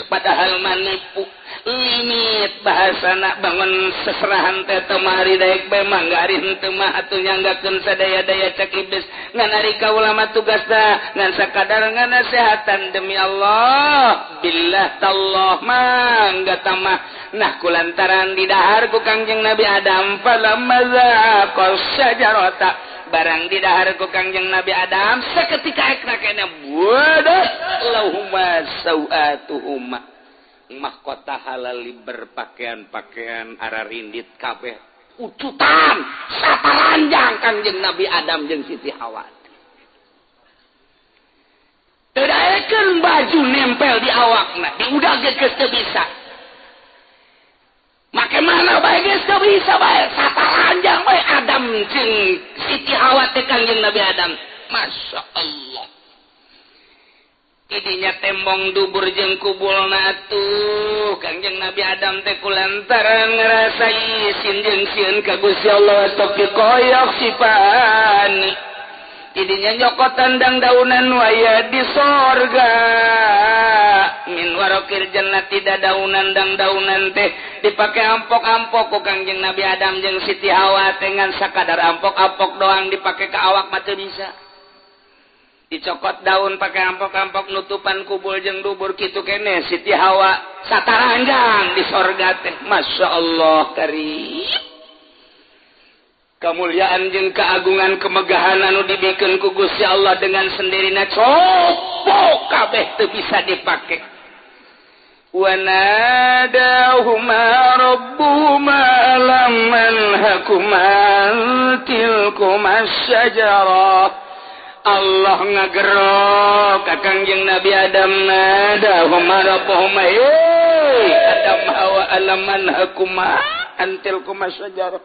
padahal manipu limit bahasana bangun seserahan teh teu mari daek bae mangga ari henteu mah atuh nyanggakeun sadaya-daya cek iblis ngan ari kaula mah tugasna ngan sakadar nganasehatan demi Allah billah tallah mangga tamah. Nah kulantaran didahar ku Kangjeng Nabi Adam falamma zaqa syajarata barang didahar ku Kangjeng Nabi Adam seketika ekna kena wadah lahuma sawatuhuma mahkota halal berpakaian-pakaian ararindit kabeh ucutan saparanjang Kangjeng Nabi Adam jeung Siti Hawa teu daekeun baju nempel di awakna diudag ge geus teu bisa make mana bae geus teu bisa bae saparanjang bae Adam jeung Siti Hawa teh Kangjeng Nabi Adam. Masya Allah idinya tembong dubur jeung kubulna atuh Kangjeng Nabi Adam teh kulantaran ngarasa isin jeung sieun ka Gusti Allah tapi koyok sipani idinya nyokotan dang daunan waya di sorga min warokil jannati daunan dang daunan teh dipake ampok-ampok ku Kangjeng Nabi Adam jeung Siti Hawa teh ngan sakadar ampok-ampok doang dipake ka awak mah teu bisa dicokot daun pakai ampok-ampok nutupan kubul jeung dubur kitu kene Siti Hawa sataranjang di sorga teh. Masya Allah karim kemuliaan jeung keagungan kemegahan anu dibikeun ku Gusti Allah dengan sendirina copo kabeh teu bisa dipake. Wa nadahuma rabbuhuma lam anhakuma tilkuma syajarah. Allah ngagerok ka Kangjeng Nabi Adam nadahuma rabbuhuma hey Adam Hawa alam anhakuma antilkuma syajarah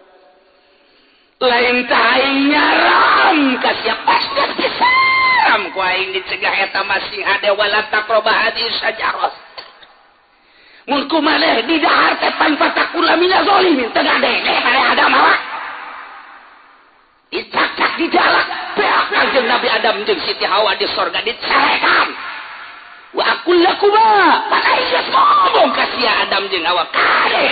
lain taing nyaram ka siapa pisan ku aing dicegah eta masih hade wala taqroba hadis syajarah mun kumaleh di dahar teh pan fatakula minaz zalimin teu gade mare Adam Hawa dicakak di jalak beak Kangjeng Nabi Adam jeung Siti Hawa di sorga dicarekan wa aqul lakuma pan aing geus ngomong ka sia Adam jeung Hawa kade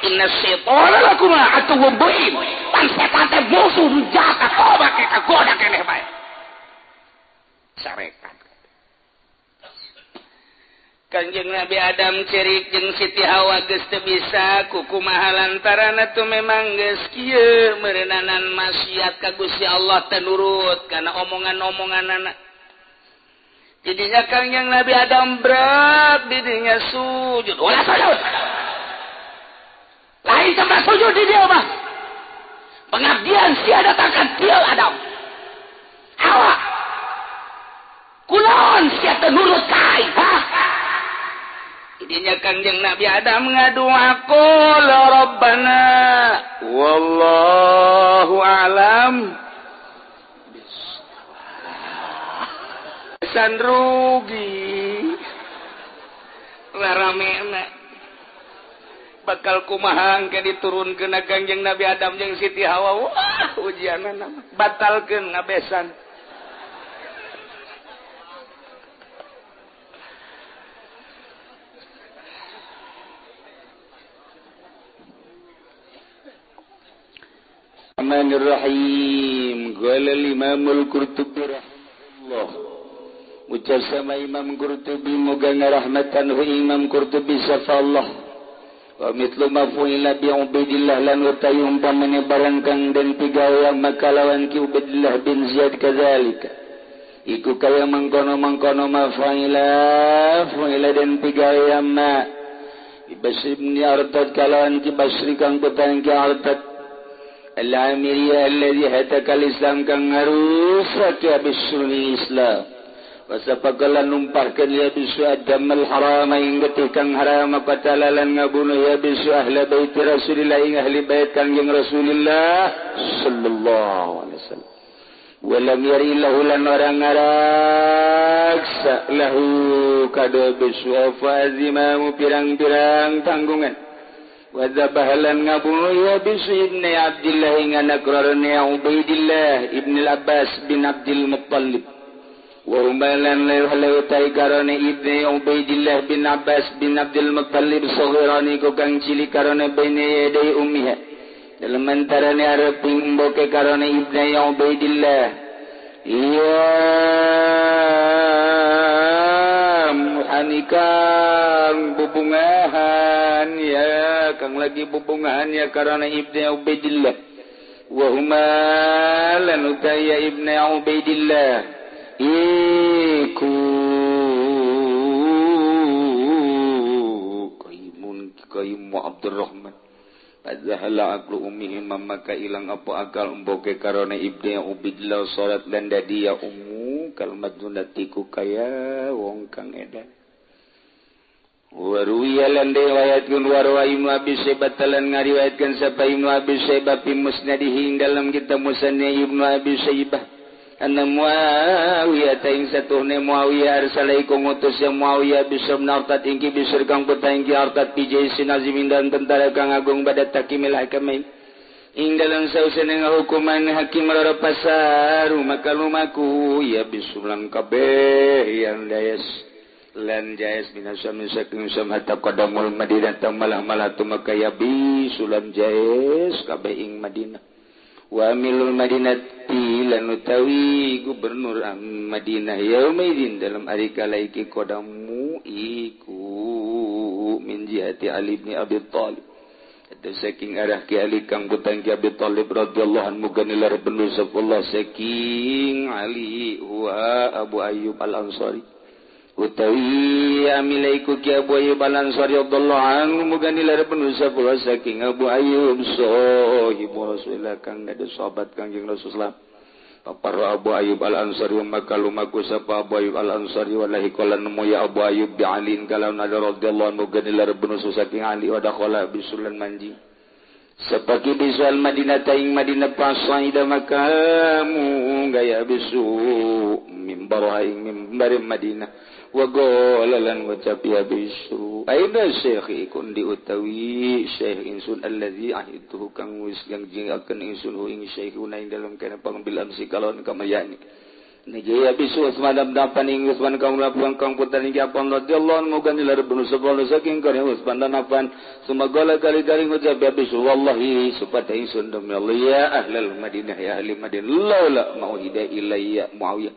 inna syaitana lakuma aduwwun mubin pan setan teh musuh nu jahat coba ke kagoda keneh bae carekan. Kanjeng Nabi Adam cerik jeung Siti Hawa geus teu bisa kukumaha lantaran atuh memang geus kieu meureunana maksiat ka Gusti Allah teu nurut kana omongan-omonganana. Jadinya Kanjeng Nabi Adam berat didinya sujud. Ulah sujud. Lain tempat sujud di dia mah. Pengabdian sia datangkan kieu Adam. Hawa. Kunaon sia teu nurut ka aing, ha? Jadinya Kanjeng Nabi Adam ngadua qala rabbana wallahu a'lam san rugi laramena bakal kumaha engke diturunkeun Kanjeng Nabi Adam jeung Siti Hawa. Wah, ujianna batalkeun ngabesan. Rahmanirrahim. Qala al-Imam al-Qurtubi rahimahullah. Ucap sama Imam Qurtubi moga ngarahmatan hu Imam Qurtubi safallah. Wa mithlu ma fu'ila bi Ubaidillah lan utai umpamane barang kang den pigawe maka lawan ki Ubaidillah bin Ziyad kadzalika. Iku kaya mangkono-mangkono ma fu'ila fu'ila den pigawe ma Basri bin Artad kalawan ki Basri kang putan ki Artad Al-Amiriyah alladhi hataka al-Islam kang ngarusak ya bisruni Islam. Wasapakalan numpahkeun ya bisu adam al-haram ing getih kang haram qatalalan ngabunuh ya bisu ahli bait Rasulillah ing ahli bait Kangjeng Rasulillah sallallahu alaihi wasallam. Walam yari lahu lan orang ngaraksa lahu kado bisu fa azimamu pirang-pirang tanggungan. Wadzabahalan ngabunuh ya bisu ibni Abdillah ing anak rarane Ubaidillah ibn al-Abbas bin Abdul Muttalib. Wa umbalan leutai karone ibni Ubaidillah bin Abbas bin Abdul Muttalib saghirani ku kang cilik karone baine yadai ummiha. Dalam antarane areping emboke karone ibni Ubaidillah. Iya muhanikang bubungahan ya kang lagi bubungahan ya karena ibni Ubaidillah. Wa huma lan utaya ibni Ubaidillah iku kaimun kaimu Abdurrahman. Padahal aklu ummihi maka ilang apa akal emboke karena ibni Ubaidillah salat lan dadi ya ummu kalmadunatiku kaya wong kang edan. Waruwiya lan riwayatkeun warwa Ibnu Abi Syaibah lan ngariwayatkeun sapa Ibnu Abi Syaibah fi musnadihi ing dalam kitab Musnad Ibnu Abi Syaibah anna Muawiyah ta ing satuhne Muawiyah arsala iku ngutus ya Muawiyah bisr nartat ing bisr kang putra ing artat bi jaisin azimin dan tentara kang agung pada takimil hakamain ing dalam sausene hukuman hakim loro pasaru maka lumaku ya bisulan kabeh yang dayas lan jais minasam saking sam hatta qadamul Madinah malah-malah tumaka ya bisulan jais kabeh ing Madinah wa amilul Madinati lan utawi gubernur Madinah yaumaidin dalam ari kala iki qadamu iku min jihati Ali bin Abi Thalib. Saking arah ki Ali kang putang ki Abi Thalib radhiyallahu anhu ganilar benu Allah saking Ali huwa Abu Ayyub Al-Ansari utawi amilaiku ki Abu Ayyub Al-Ansari radhiyallahu anhu ganilar benu Allah saking Abu Ayyub sahibu Rasulillah kang dadi sahabat Kangjeng Rasulullah. Papar Abu Ayyub Al-Ansari maka lumaku sapa Abu Ayyub Al-Ansari wallahi qala nemu ya Abu Ayyub bi Ali kalawan ada radhiyallahu anhu ganilar benu saking Ali wa dakhala bisulan manji sapaki bisual Madinah taing Madinah pasaida makamu gaya bisu mimbar ing mimbar Madinah wa qala lan ngucap ya bisu aina syekh ikun diutawi syekh insun allazi ahituhu kang wis janjiakeun insun hu ing syekhuna ing dalem kana pangambil amsi kalon kamayani Nijaya bisu Utsman dapan ing Utsman kang lapuan kang putra ing Affan radhiyallahu anhu ganilar benu sapa saking kare Utsman dan Affan sumagala kali-kali ngucap ya bisu wallahi supata ingsun demi Allah ya ahlal Madinah ya ahli Madinah laula mauhida ilayya Muawiyah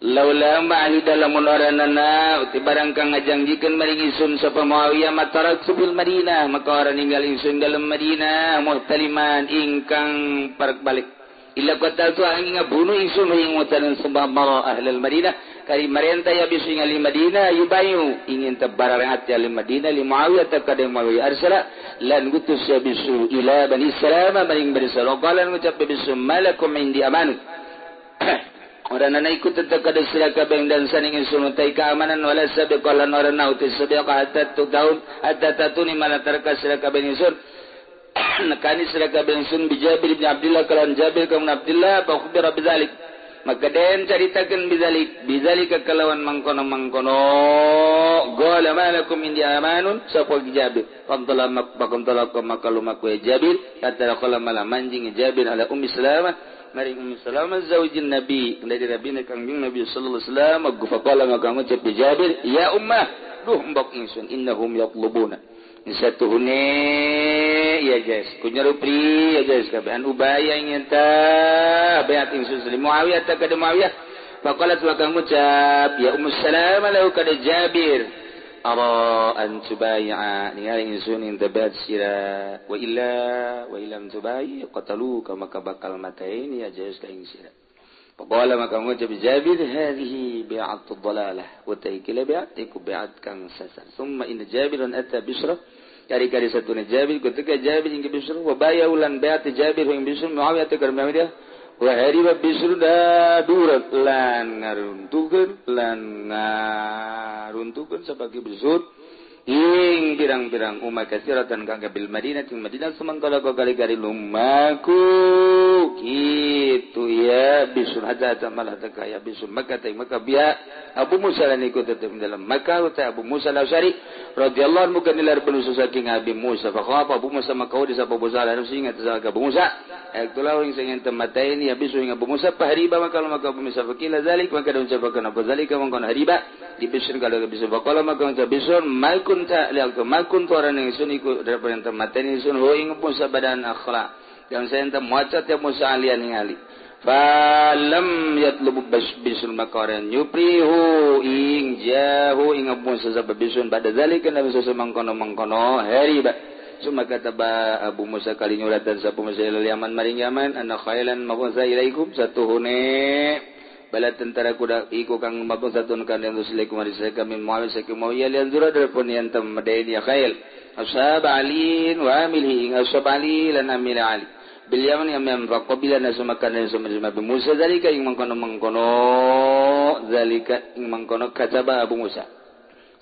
Laula ma'ahida lamun oranana uti barang kang ngajangjikeun maring ingsun sapa Muawiyah matarak fil Madinah maka ora ninggal ingsun dalem Madinah muhtaliman ingkang parek balik illa qataltu angin ngabunuh ingsun ing mutalan sembah mara ahlul Madinah kari marenta ya bisu ing ahli Madinah yubayu ingin tabararat ahli Madinah li Muawiyah takade Muawiyah arsala lan gutus ya bisu ila Bani Salama maring Bani Salama lan ngucap bisu malakum indi amanu Oranana ikut tetap kada sira kabeh dan saning ingsun utai keamanan wala sabiqalan orana uti sabiqa hatta tahun hatta tatuni malatarka sira kabeh ingsun nekani sira kabeh ingsun bi Jabir bin Abdullah kalan Jabir bin Abdullah fa khubira bidzalik maka den caritakeun bidzalik bidzalika kalawan mangkono-mangkono qala malakum indi amanun sapa Jabir qantala maqantala maka lumaku Jabir hatta qala malam manjing Jabir ala Ummi Salamah maring Ummi Salamah zaujin Nabi dari Nabi Kangjeng Nabi sallallahu alaihi wasallam faqala maka ngucap Jabir ya ummah duh mbok ingsun innahum yatlubuna satuhune ya guys kunyarupri ya guys kabehan ubaya ingin ta bayat ingsun li Muawiyah ta kada Muawiyah faqalat maka ngucap ya Ummu Salamah lahu kada Jabir ara an tubay'a ningali ingsun ing tabat sira wa illa wa illam tubai qataluka maka bakal mataini ya jais ka ing sira faqala maka ngucap Jabir hadhihi bi'atu dhalalah wa taikila bi'at iku bi'at kang sasar summa inna Jabirun ata Bisra kari-kari satuna Jabir ketika Jabir ing Bisra wa bayaulan bi'at Jabir ing Bisra Muawiyah ta Muawiyah wa hariba Bisra dadurat lan ngaruntukeun sabagi Bisr ing pirang-pirang umat kasiratan kang bil Madinah ting Madinah sumangkala kali-kali lumaku kitu ya Bisr hatta malah takaya Bisr Makkah ting Makkah biha Abu Musa lan iku tetep dalam Makkah ta Abu Musa al-Asy'ari radhiyallahu anhu kan nilar benu saking Abi Musa fa khapa Abu Musa maka di sapa Musa lan sing eta Abu Musa ektulah ing sing temataini ya Bisr ing Abu Musa pahriba maka maka Abu Musa fakila zalik maka ucapakeun Abu zalika mangkon hariba di Bisr kalau Bisr faqala maka ucap Bisr malkun ta liak malkun toran ingsun iku daripada temataini ingsun ho ing Musa badan akhla yang saya ente maca tiap Musa alian ningali falam yatlubu bisul makaran yuprihu ing jahu ing Musa sabab bisun pada zalika nabi mangkono-mangkono hariba summa kataba Abu Musa kali nyuratan sapa Musa ilal Yaman maring Yaman anna khailan mabunsa ilaikum satuhune bala tentara kuda iku kang mabunsa tun kan yang rusulikum marisaka min Muawiyah saking Muawiyah lian zura darpun yang temadain ya khail ashab alin wa amilhi ing ashab ali lan amil ali bil Yaman yang faqabila nasumakan dan summa Abu Musa zalika ing mangkono-mangkono zalika ing mangkono kataba Abu Musa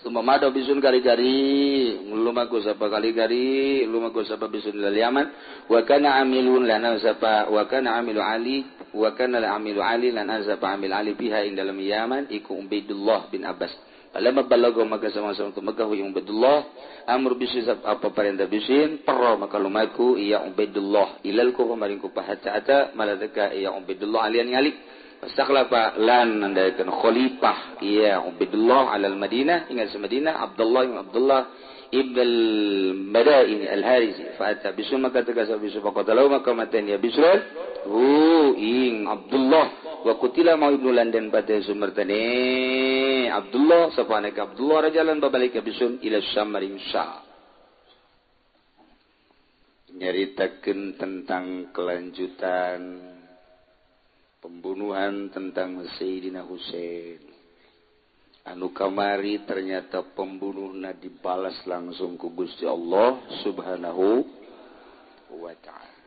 summa mado bisun kali-kali lumaku sapa kali-kali lumaku sapa bisun lil Yaman wa kana amilun lana sapa wa kana amilu ali wa kana amilu ali lana sapa amil ali biha ing dalam Yaman iku Ubaidullah bin Abbas falamma balaga maka sama-sama ke Mekah wa Ubaidullah amr bisun apa perintah bisun perro maka lumaku ya Ubaidullah ilal ku maring ku hatta ata maladaka ya Ubaidullah alian ngalik fastakhlafa lan nandaikan khalifah ya Ubaidullah alal Madinah ingat Madinah Abdullah bin Abdullah ibn al-Madaini al-Harisi fa ata bisun maka tegas bisun faqatalahu maka matan ya Bisr hu ing Abdullah wa qutila ma ibnu landan pada sumertane Abdullah sapa Abdullah rajalan babalik bisun ila Syam maring Syam nyaritakeun tentang kelanjutan pembunuhan tentang Sayyidina Husain anu kamari ternyata pembunuhna dibalas langsung ku Gusti Allah Subhanahu wa ta'ala.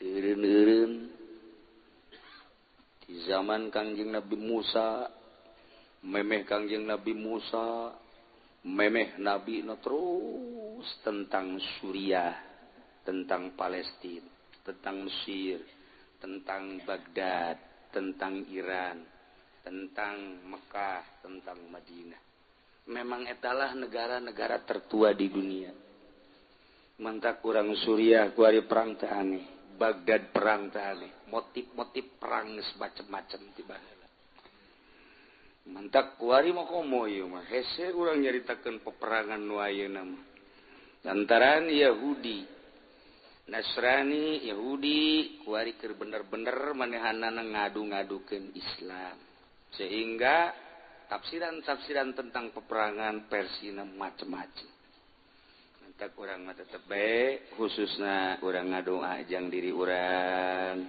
Teureun-eureun di zaman Kangjeng Nabi Musa, memeh Kangjeng Nabi Musa, memeh Nabi no terus tentang Suriah, tentang Palestina, tentang Mesir, tentang Baghdad, tentang Iran, tentang Mekah, tentang Madinah. Memang etalah negara-negara tertua di dunia. Mantak kurang Suriah kuari perang teh aneh, Baghdad perang teh aneh, motif-motif perang geus macem-macem tiba heula. Mantak kuari mah komo ieu mah hese urang nyaritakeun peperangan nu ayeuna mah. Lantaran Yahudi, Nasrani, Yahudi kuari keur bener-bener manehanana ngadu-ngadukeun Islam. Sehingga tafsiran-tafsiran tentang peperangan versina macem-macem. Mantak urang mah tetep bae, khususna urang ngadoa jang diri urang,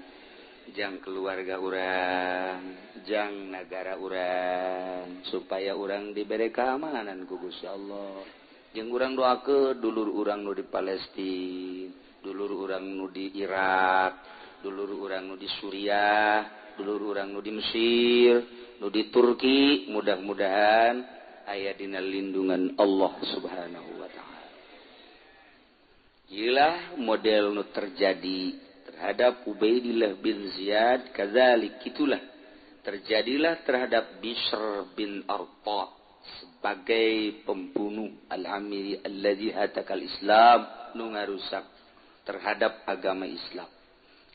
jang keluarga urang, jang nagara urang, supaya urang diberi keamanan ku Gusti Allah. Jeung urang doakeun dulur urang nu di Palestina, dulur urang nu di Irak, dulur urang nu di Suriah, dulur urang nu di Mesir, nu di Turki, mudah-mudahan aya dina lindungan Allah Subhanahu wa taala. Iyalah model nu terjadi terhadap Ubaidillah bin Ziyad, kadzalik itulah terjadilah terhadap Bishr bin Arta sebagai pembunuh al-Amiri alladzi hatakal Islam, nu ngarusak terhadap agama Islam,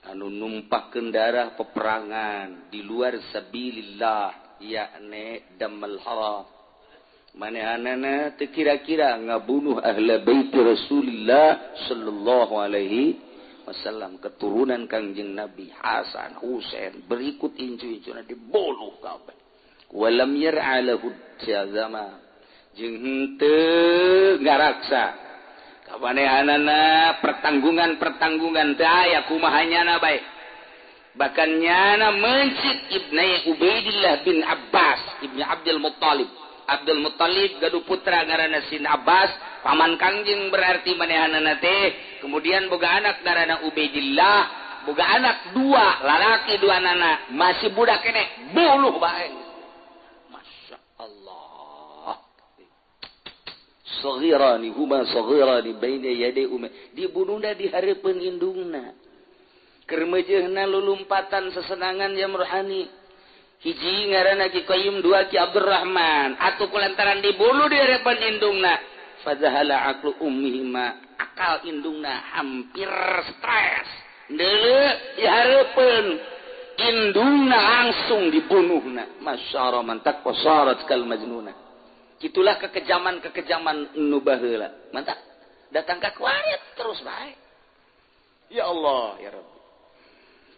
anu numpahkeun darah peperangan di luar sabilillah, yakni damal haram. Manehanana teu kira-kira ngabunuh ahla bait Rasulillah sallallahu alaihi wasallam, keturunan Kangjeng Nabi Hasan, Husain, berikut incu-incuna dibunuh kabeh. Walam yar'a lahu jazama, jeung henteu ngaraksa kamanehanana pertanggungan-pertanggungan teu aya kumaha nyana bae. Bahkan nyana mencit Ibnu Ubaidillah bin Abbas, Ibnu Abdul Muttalib. Abdul Muttalib gaduh putra ngaranna Sin Abbas, paman Kangjeng berarti manehanana teh. Kemudian boga anak ngaranna Ubaidillah, boga anak dua, lalaki dua nana, masih budak keneh, bunuh bae. Masya Allah. Saghirani huma saghirani baina yaday umma, dibunuhna di hareupeun indungna. Keur meujeuhna lulumpatan sesenangan jam rohani. Hiji ngaranna Ki Qayyim, dua Ki Abdurrahman. Atuh kulantaran dibunuh di hareupeun indungna, fadzahala aqlu ummihima, akal indungna hampir stres. Deuleu di hareupeun indungna langsung dibunuhna. Masyara mantak wasarat kal majnuna. Itulah kekejaman-kekejaman nu baheula. Mantap. Datang ka kuarit terus bae. Ya Allah, ya Rabbi.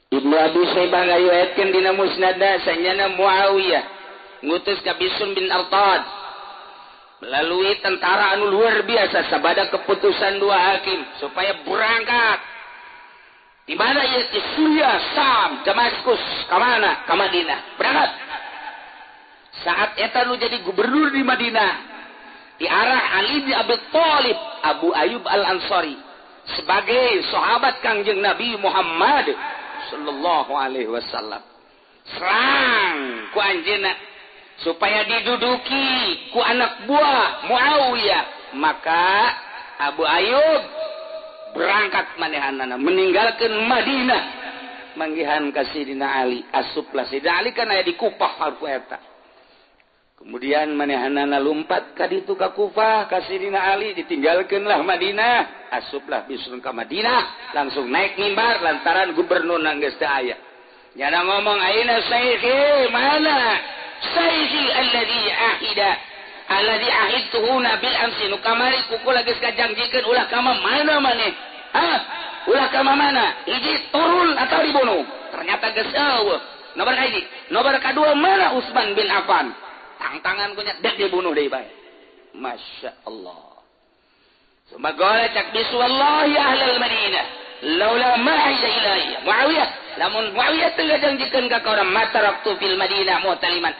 Ibnu Abi Syaibah ngariwayatkeun dina Musnadna sanyana Muawiyah ngutus ka Bishr bin Artad melalui tentara anu luar biasa sabada keputusan dua hakim supaya berangkat. Di mana ieu di Suriah, Sam, Damaskus, ka mana? Ka Madinah. Berangkat. Saat eta nu jadi gubernur di Madinah di arah Ali bin Abi Thalib, Abu Ayyub Al-Ansari sebagai sahabat Kangjeng Nabi Muhammad sallallahu alaihi wasallam. Serang ku anjeunna supaya diduduki ku anak buah Muawiyah. Maka Abu Ayyub berangkat manehanana meninggalkan Madinah manggihan ka Sidina Ali. Asuplah Sidina Ali kan aya di Kufah harku eta. Kemudian manehanana lumpat ka ditu ka Kufah ka Sidina Ali, ditinggalkeunlah Madinah. Asuplah Bishr ka Madinah, langsung naik mimbar lantaran gubernur geus teu aya. Nyana ngomong, aina sayyidi, mana sayyidi alladzi ahida alladzi ahidtuhu bil amsi, nu kamari kukula geus kajangjikeun ulah ka mana maneh? Hah? Ulah ka mana? Hiji turun atau dibunuh. Ternyata geus eueuh. Nomor kahiji, nomor kadua mana Utsman bin Affan? Tangtangan kunya dek dibunuh deui bae. Masya Allah. Summa qala cak bisu wallahi ahlal Madinah laula ma ahida ilayya Muawiyah, lamun Muawiyah teu ngajangjikeun ka urang mataraktu fil Madinah muhtaliman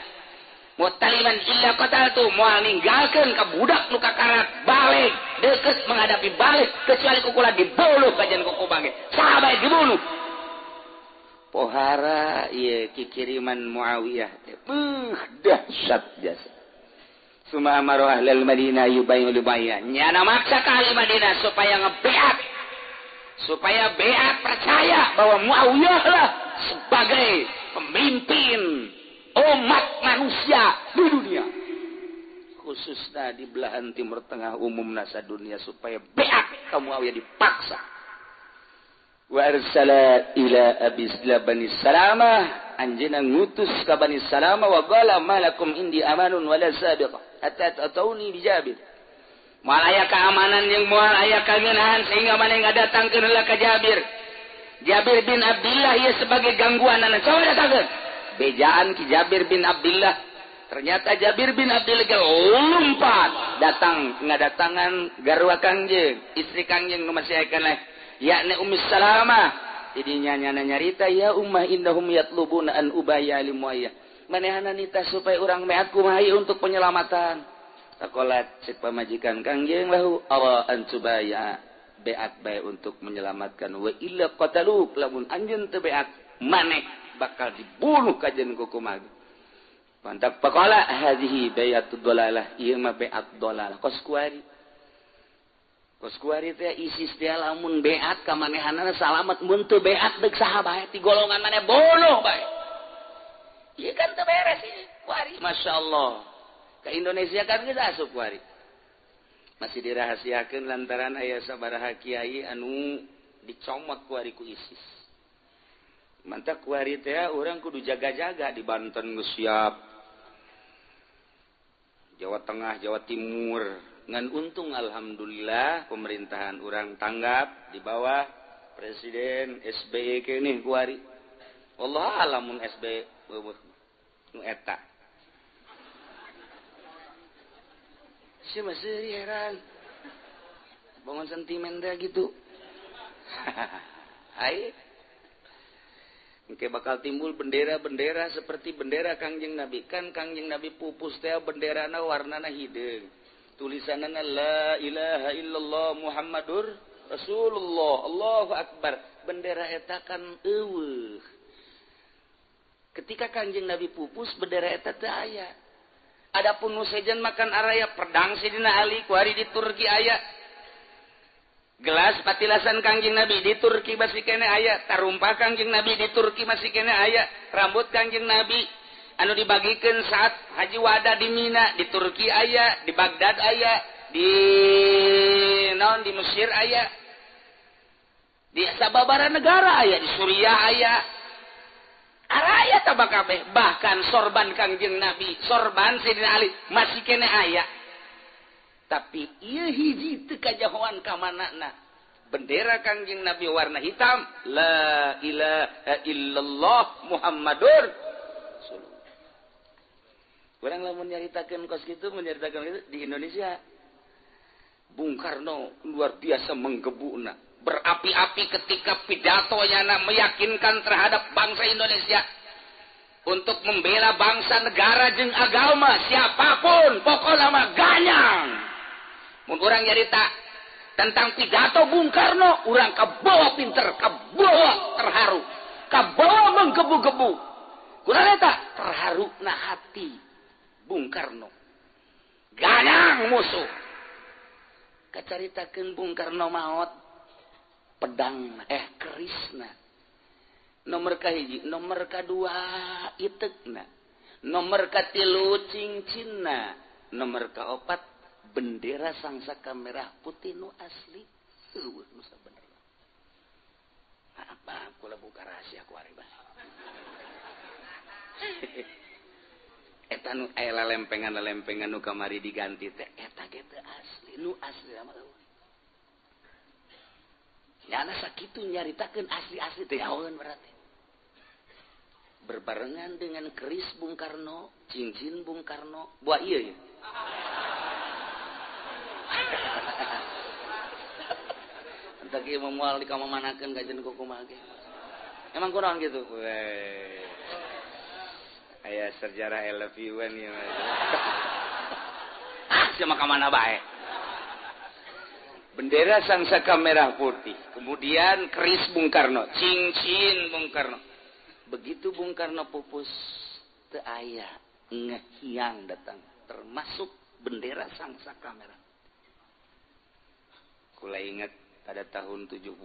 muhtaliman illa qataltu, moal ninggalkeun ka budak nu kakarak balik deukeut menghadapi balik kecuali kukula dibunuh kajian kuku bangke saha bae dibunuh. Pohara ieu kikiriman Muawiyah teh beuh dahsyat jasa. Suma amaru ahlal Madinah yubayyu lubayya, nyana maksa ka ahli Madinah supaya ngebeat, supaya beat percaya bahwa Muawiyah lah sebagai pemimpin umat manusia di dunia, khususnya di belahan Timur Tengah umumna sadunia, supaya beat ka Muawiyah dipaksa. Wa arsala ila abi Bani Salamah, anjeunna ngutus ka Bani Salamah wa qala malakum indi amanun wala sabiqah hatta ta'tuni bi Jabir. Moal aya keamanan jeung moal aya kangenahan sehingga maneh ngadatangkeun heula ka Jabir. Jabir bin Abdullah ieu sebagai gangguanana, coba datangkeun. Bejaan Ki Jabir bin Abdullah. Ternyata Jabir bin Abdullah lompat datang ngadatangan garwa Kangjeng, istri Kangjeng nu masih aya keneh, yakni Ummu Salamah. Jadi nyana nyarita, ya ummah innahum yatlubuna an ubaya li Muayyah. Manehana nita supaya urang meat kumaha untuk penyelamatan. Takolat cek pamajikan Kangjeng lahu awa an tubaya beat bae untuk menyelamatkan wa illa qataluk, lamun anjeun teu beat maneh bakal dibunuh kajen ku kumaha. Mantap faqala hadhihi bayatud dalalah, ieu mah beat dalalah kos kuari. Kos kuari teh ISIS teh lamun beat ka manehanana salamet, mun teu beat deuk saha bae ti golongan maneh bunuh bae. Ieu kan teu beres ieu kuari. Masyaallah. Ka Indonesia kan geus asup kuari. Masih dirahasiakeun lantaran aya sabaraha kiai anu dicomot kuari ku ISIS. Mantap kuari teh urang kudu jaga-jaga di Banten geus siap. Jawa Tengah, Jawa Timur. Ngan untung alhamdulillah pemerintahan urang tanggap di bawah Presiden SBY keneh kuari. Wallahu alamun SBY nu eta. Sia masih heran. Bangun sentimen teh gitu. Hai. Engke bakal timbul bendera-bendera seperti bendera Kangjeng Nabi. Kan Kangjeng Nabi pupus teh benderana warnana hideung. Tulisanana la ilaha illallah Muhammadur Rasulullah. Allahu akbar. Bendera eta kan eueuh. Ketika Kangjeng Nabi pupus bendera eta teu aya. Adapun nu sejen makan araya pedang Sidina Ali kuari di Turki aya. Gelas patilasan Kangjeng Nabi di Turki masih kene aya, tarumpa Kangjeng Nabi di Turki masih kene aya, rambut Kangjeng Nabi anu dibagikeun saat Haji Wada di Mina di Turki aya, di Baghdad aya, di naon di Mesir aya, di sababaraha negara aya, di Suriah aya. Araya tabakabeh, bahkan sorban Kangjeng Nabi, sorban Sidina Ali masih kene aya. Tapi ieu hiji teu kajahoan ka manana. Bendera Kangjeng Nabi warna hitam, la ilaha illallah Muhammadur Rasulullah. Urang lamun nyaritakeun kos kitu, menyaritakeun kitu di Indonesia. Bung Karno luar biasa menggebukna, berapi-api ketika pidatonya meyakinkan terhadap bangsa Indonesia untuk membela bangsa, negara jeung agama siapapun, pokokna mah ganyang. Mun urang nyarita tentang pidato Bung Karno, urang kabawa pinter, kabawa terharu, kabawa menggebu-gebu. Kurang eta terharu na hati Bung Karno. Ganyang musuh. Kacaritakeun Bung Karno maot pedang kerisna. Nomor kahiji, nomor kadua itekna, nomor katilu cincinna, nomor kaopat bendera sangsaka merah putih nu asli. Eueuh nu sabenerna. Apa kula buka rahasia ku ari bah. Eta nu aya lalempengan-lalempengan nu kamari diganti teh eta ge teu asli, nu asli mah eueuh. Nyana sakitu nyaritakeun asli-asli teh nyahoeun berarti. Berbarengan dengan keris Bung Karno, cincin Bung Karno, buah ieu ya. Entar ieu moal dikamamanakeun kajen kumaha ge. Emang kunaon gitu? Weh. Aya sejarah I love you an ieu. Ah, sia mah ka mana bae. Bendera sangsaka merah putih, kemudian keris Bung Karno, cincin Bung Karno. Begitu Bung Karno pupus, teu aya ngehiang datang, termasuk bendera sangsaka merah. Kula ingat pada tahun 71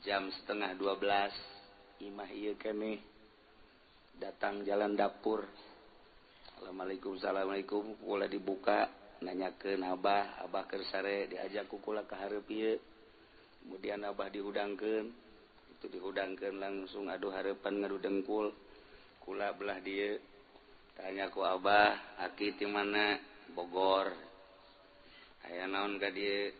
jam 11:30 imah ieu keneh datang jalan dapur. Assalamualaikum, assalamualaikum, kula dibuka nanyakeun abah, abah keur sare diajak ku kula ka hareup ieu. Kemudian abah dihudangkeun, itu dihudangkeun langsung aduh hareupan ngadu dengkul. Kula belah dieu. Tanya ku abah, aki ti mana? Bogor. Aya naon ka dieu?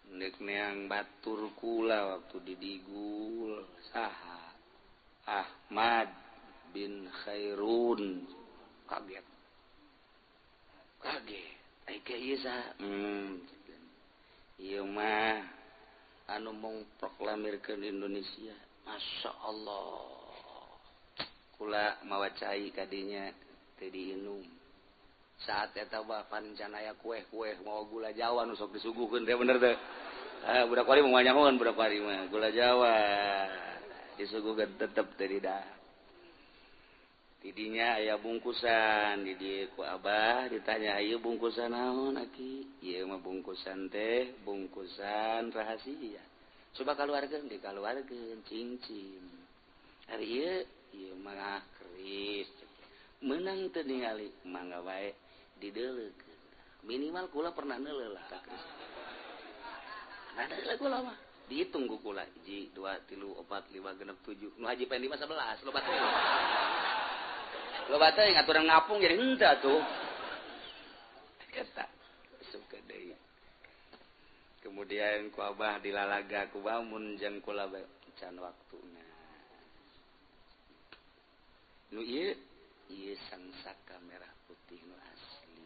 Neuk neang batur kula waktu didigul saha? Ahmad bin Khairun. Kaget. Kaget. Ai ke ieu saha? Ieu mah anu mengproklamirkeun Indonesia. Masya Allah. Kula mawa cai kadinya teu diinum. Saat eta bah can aya kueh-kueh mawa gula Jawa nu sok disuguhkeun teh bener teh. Ah budak wari mah nyahoan budak wari mah gula Jawa disuguhkeun tetep teu didahar. Tidinya aya bungkusan di dieu ku abah ditanya ieu bungkusan naon aki? Ieu mah bungkusan teh bungkusan rahasia. Coba kaluarkeun dikaluarkeun cincin. Ari ieu ieu mah keris. Menang teu ningali mangga wae dideuleukeun. Minimal kula pernah neuleuh lah ka keris. Nah deuleuh kula mah dihitung ku kula 1 2 3 4 5 6 7 nu haji pengen 5 11 loba teh. Loba teh ngaturan ngapung jadi henteu atuh. Eta suka deui. Kemudian ku abah dilalaga ku bamun jeung kula can waktuna. Nu ieu ieu sangsaka merah putih nu asli.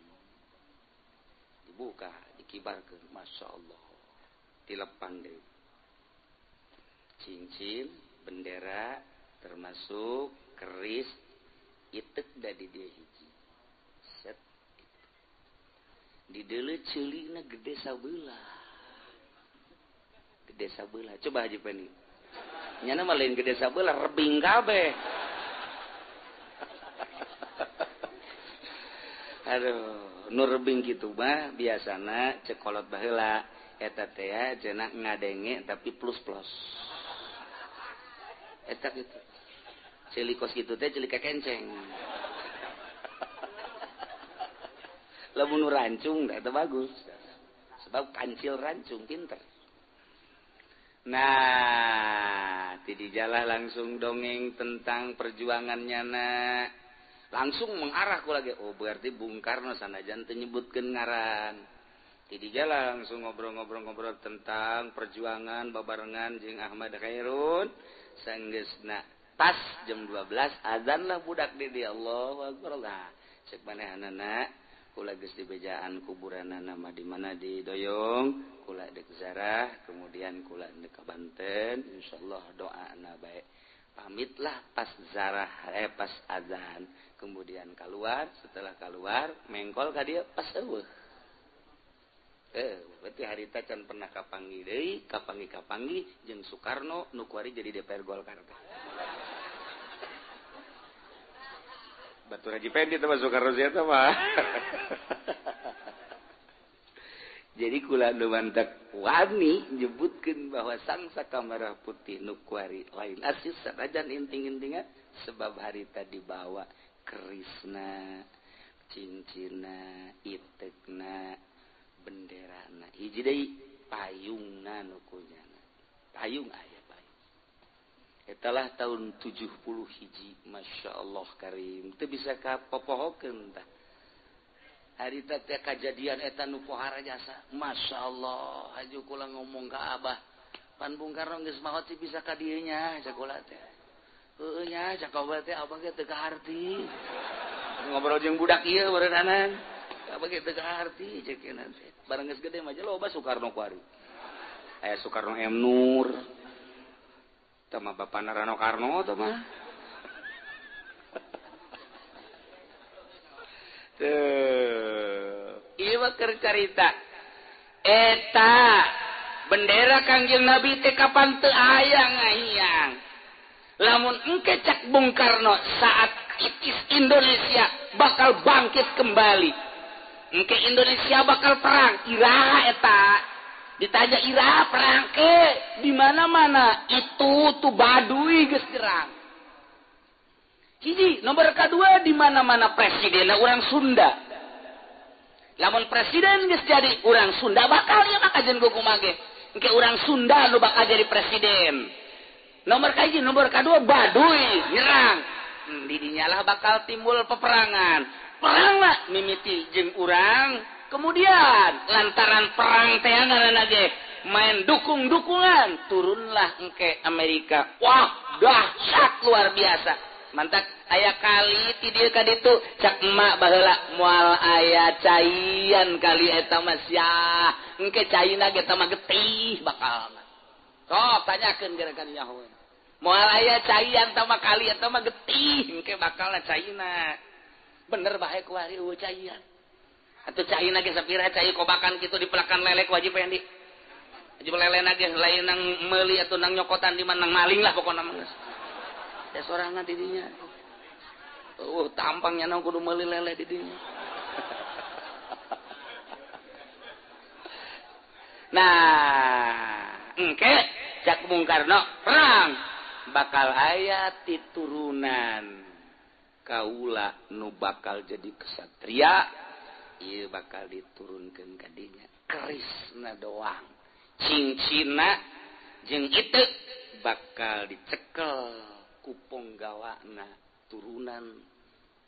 Dibuka, dikibarkeun, Masya Allah. Dilepang deui. Cincin, bendera, termasuk keris, itek da di dieu hiji. Set. Di deuleu ceulina gede sabelah. Gede sabelah. Coba Haji Peni. Nyana mah lain gede sabelah, rebing kabeh. Aduh, nu rebing kitu mah biasana cekolot baheula eta teh cenah ngadenge tapi plus-plus. Eta kitu. Ceuli kos kitu teh ceuli kekenceng. Lamun nu rancung da eta bagus. Sebab kancil rancung pinter. Nah, ti dijalah langsung dongeng tentang perjuangannya na. Langsung mengarah ku lagi. Oh, berarti Bung Karno sanajan teu nyebutkeun ngaran. Ti dijalah langsung ngobrol-ngobrol-ngobrol tentang perjuangan babarengan jeung Ahmad Khairun. Sanggeusna pas jam 12 azan lah budak di dia. Allahu akbar. Nah, cek manehanana kula geus dibejaan kuburanana mah di mana di Doyong, kula deuk zarah, kemudian kula deuk ka Banten, insyaallah doana bae. Pamitlah pas zarah pas azan, kemudian keluar, setelah keluar mengkol ka dieu pas eueuh. Berarti harita can pernah kapanggih deui, kapanggih-kapanggih jeung Soekarno nu kuari jadi DPR Golkar. Batur Haji Pendi teh Soekarno sia teh mah. Jadi kula nu mantak wani nyebutkeun bahwa sangsaka merah putih nu kuari lain asis sanajan inting-intingan sebab harita dibawa kerisna, cincinna, itekna, benderana. Hiji deui payungna nu kunyana. Payung aya payung. Etalah tahun 71, Masya Allah karim. Teu bisa kapopohokeun tah. Harita teh kajadian eta nu pohara jasa. Masya Allah, haju kula ngomong ka abah. Pan Bung Karno geus maot sih bisa ka dieu nya sakola teh. Heueuh nya cakap teh abah ge teu kaharti. Ngobrol jeung budak ieu barenanan. Abah ge teu kaharti ceuk teh. Bareng geus gede mah loba Soekarno kuari. Aya Soekarno M Nur. Tah mah bapana Rano Karno tah mah. Tuh, ieu mah keur carita. Eta bendera Kangjeng Nabi teh kapan teu aya ngahiyang. Lamun engke cak Bung Karno saat itis Indonesia bakal bangkit kembali. Engke Indonesia bakal perang, iraha eta. Ditanya iraha perang ke di mana-mana itu tuh Baduy geus nyerang. Hiji, nomor kedua di mana-mana presidenna urang Sunda. Lamun presiden geus jadi urang Sunda bakal ieu mah kajen kumaha ge. Engke urang Sunda nu bakal jadi presiden. Nomor kahiji, nomor kedua Baduy nyerang. Di dinyalah bakal timbul peperangan. Perang lah mimiti jeung urang. Kemudian lantaran perang teh ngaranna ge main dukung-dukungan, turunlah engke Amerika. Wah, Dahsyat luar biasa. Mantak aya kali ti dieu ka ditu cak emak baheula moal aya caian kali eta mah sia. Engke caina ge tah mah getih bakal. Sok tanyakeun gerakan nyaho. Moal aya caian tah mah kali eta mah getih engke bakalna caina. Bener bae kuari eueuh caian. Atuh caina ge sapira cai kobakan kitu dipelakan lelek wajib yang di. Wajib lelena ge lain nang meuli atuh nang nyokotan di mana nang maling lah pokona mah geus. Ya sorangan didinya. Tampangnya nang kudu meuli lele didinya. Nah, engke cak Bung Karno perang bakal aya titurunan kaula nu bakal jadi kesatria, ieu bakal diturunkeun ka dinya. Kerisna doang. Cincina jeung itu bakal dicekel kupong gawana turunan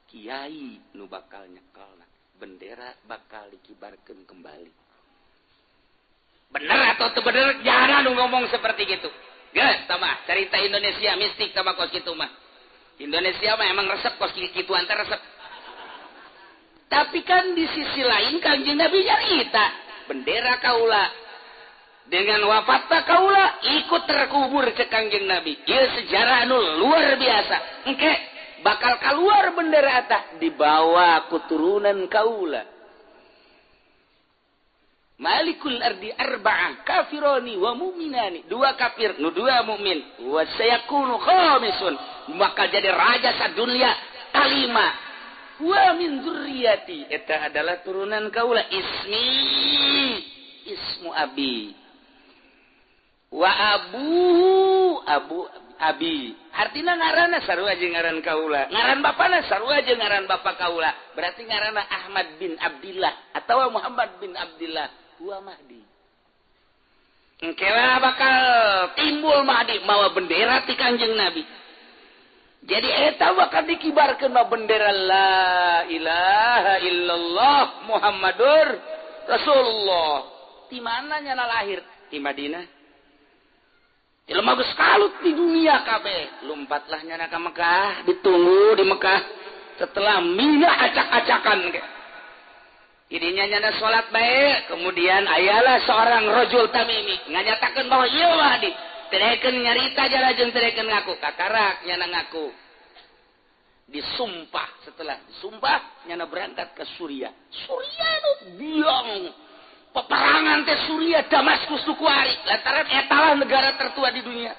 kiai nu bakal nyekelna, bendera bakal dikibarkeun kembali. Bener atau teu bener jarang nu ngomong seperti gitu. Geus tah cerita Indonesia mistik tah kos kitu mah. Indonesia mah emang resep kos kituan teh resep. Tapi kan di sisi lain Kanjeng Nabi nyarita bendera kaula dengan wafatna kaula ikut terkubur cek Kangjeng Nabi. Ieu sejarah anu luar biasa. Engke bakal keluar bendera eta dibawa ku turunan kaula. Malikul ardi arba'ah kafironi wa mu'minani. Dua kafir nu dua mukmin. Wa sayakunu khamisun. Bakal jadi raja sadunia kalima. Wa min dzurriyyati. Eta adalah turunan kaula. Ismi ismu abi. Wa abu abu abi artinya ngaranna sarua jeung ngaran kaula, ngaran bapana sarua jeung ngaran bapa kaula, berarti ngaranna Ahmad bin Abdillah atawa Muhammad bin Abdillah huwa Mahdi. Engke bakal timbul Mahdi mawa bendera ti Kangjeng Nabi. Jadi eta bakal dikibarkeun ma bendera la ilaha illallah Muhammadur Rasulullah. Di mana nyana lahir? Di Madinah. Jelema geus kalut di dunia kabeh, lompatlah nyana ka Mekah, ditunggu di Mekah setelah mina acak-acakan ge. Idinya nyana salat bae, kemudian ayalah seorang rajul tamimi nganyatakeun bahwa ieu Mahdi, teu nyarita jala jeung teu ngaku, kakarak nyana ngaku. Disumpah, setelah disumpah nyana berangkat ke Suriah. Suriah nu biang peperangan teh Suriah Damaskus nu kuari lantaran etalah negara tertua di dunia.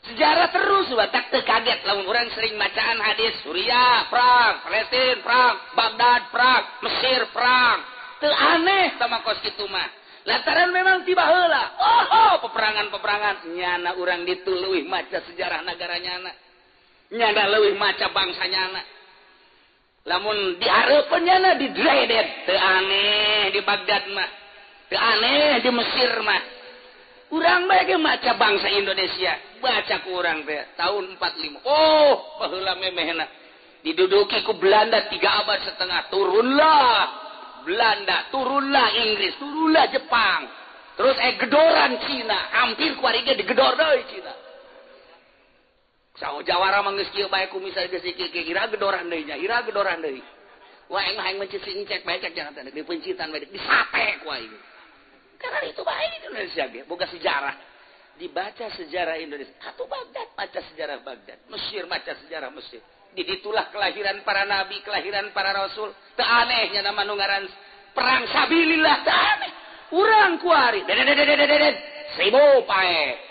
Sejarah terus batak teu kaget lamun urang sering bacaan hadis Suriah perang, Palestina perang, Baghdad perang, Mesir perang. Teu aneh tama kos kitu mah. Lantaran memang tiba heula. Oh, peperangan-peperangan nyana urang ditu leuwih maca sejarah negara nyana. Nyana leuwih maca bangsa nyana. Lamun dihareupeun nyana didredet, teu aneh di Baghdad mah. Teu aneh di Mesir mah. Urang bae ge maca bangsa Indonesia, baca ku urang teh tahun 45. Oh, baheula memehna. Diduduki ku Belanda 3 abad setengah, turunlah Belanda, turunlah Inggris, turunlah Jepang. Terus gedoran Cina, hampir ku ari ge digedor deui Cina. Sawo jawara mah geus kieu bae kumis geus kieu ira gedoran deui nya, ira gedoran deui. Wah aing mah hayang mencicing cek bae cek jangan teh dipencitan bae disate ku aing. Karena itu bae Indonesia ge boga sejarah. Dibaca sejarah Indonesia, atuh Baghdad baca sejarah Baghdad, Mesir baca sejarah Mesir. Di ditulah kelahiran para nabi, kelahiran para rasul. Teu aneh nya nama nu ngaran perang sabilillah teu aneh. Urang kuari dedet seribu pae.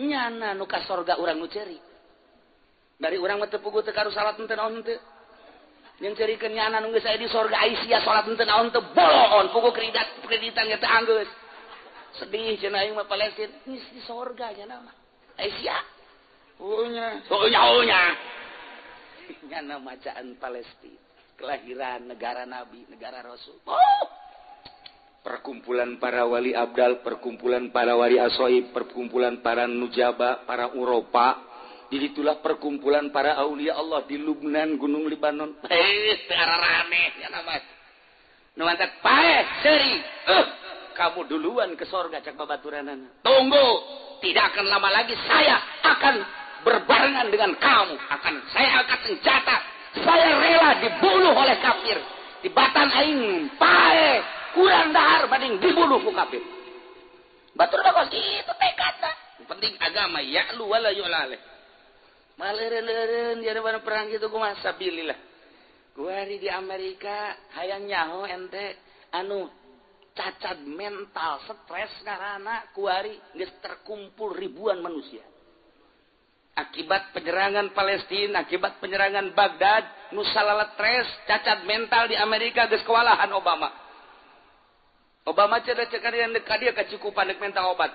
Nyana nu ka sorga urang nu ceurik. Dari urang mah teu puguh teu karu salat henteu naon henteu. Yang ceurikeun nyana nu geus aya di sorga Aisyah salat henteu naon teu boloon puguh kreditan kreditan ge teu anggeus. Sedih cenah aing mah Palestina geus di sorga nyana mah. Aisyah. Oh nya, oh nya, oh nya. Nyana macaan Palestina, kelahiran negara nabi, negara rasul. Oh. Perkumpulan para wali abdal, perkumpulan para wali asoib, perkumpulan para nujaba, para Uropa. Jadi itulah perkumpulan para aulia Allah di Lubnan, Gunung Libanon. Rame ya nama. Nu mantak paeh seuri. Kamu duluan ke sorga cak babaturanana. Tunggu, tidak akan lama lagi saya akan berbarengan dengan kamu. Akan saya angkat senjata, saya rela dibunuh oleh kafir. Di batan aing pae kurang dahar banding dibunuh ku kafir. Batur bagus itu tekadna. Penting agama ya'lu wala yu'la alaih. Maleureun-leureun jadi perang gitu kumaha sabilillah. Kuari di Amerika hayang nyaho ente anu cacat mental stres karena kuari geus terkumpul ribuan manusia. Akibat penyerangan Palestina, akibat penyerangan Baghdad, nu salala stres, cacat mental di Amerika geus kewalahan Obama. Obama cenah cek yang dekat dia kecukupan dek minta obat.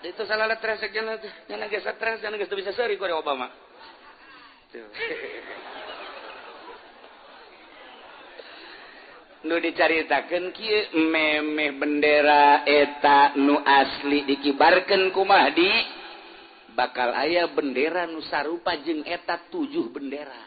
Itu salala stres cenah cenah geus stres cenah geus bisa seuri ku Obama. Tuh. Nu dicaritakeun kieu memeh bendera eta nu asli dikibarkeun ku Mahdi bakal aya bendera nu sarupa jeung eta 7 bendera.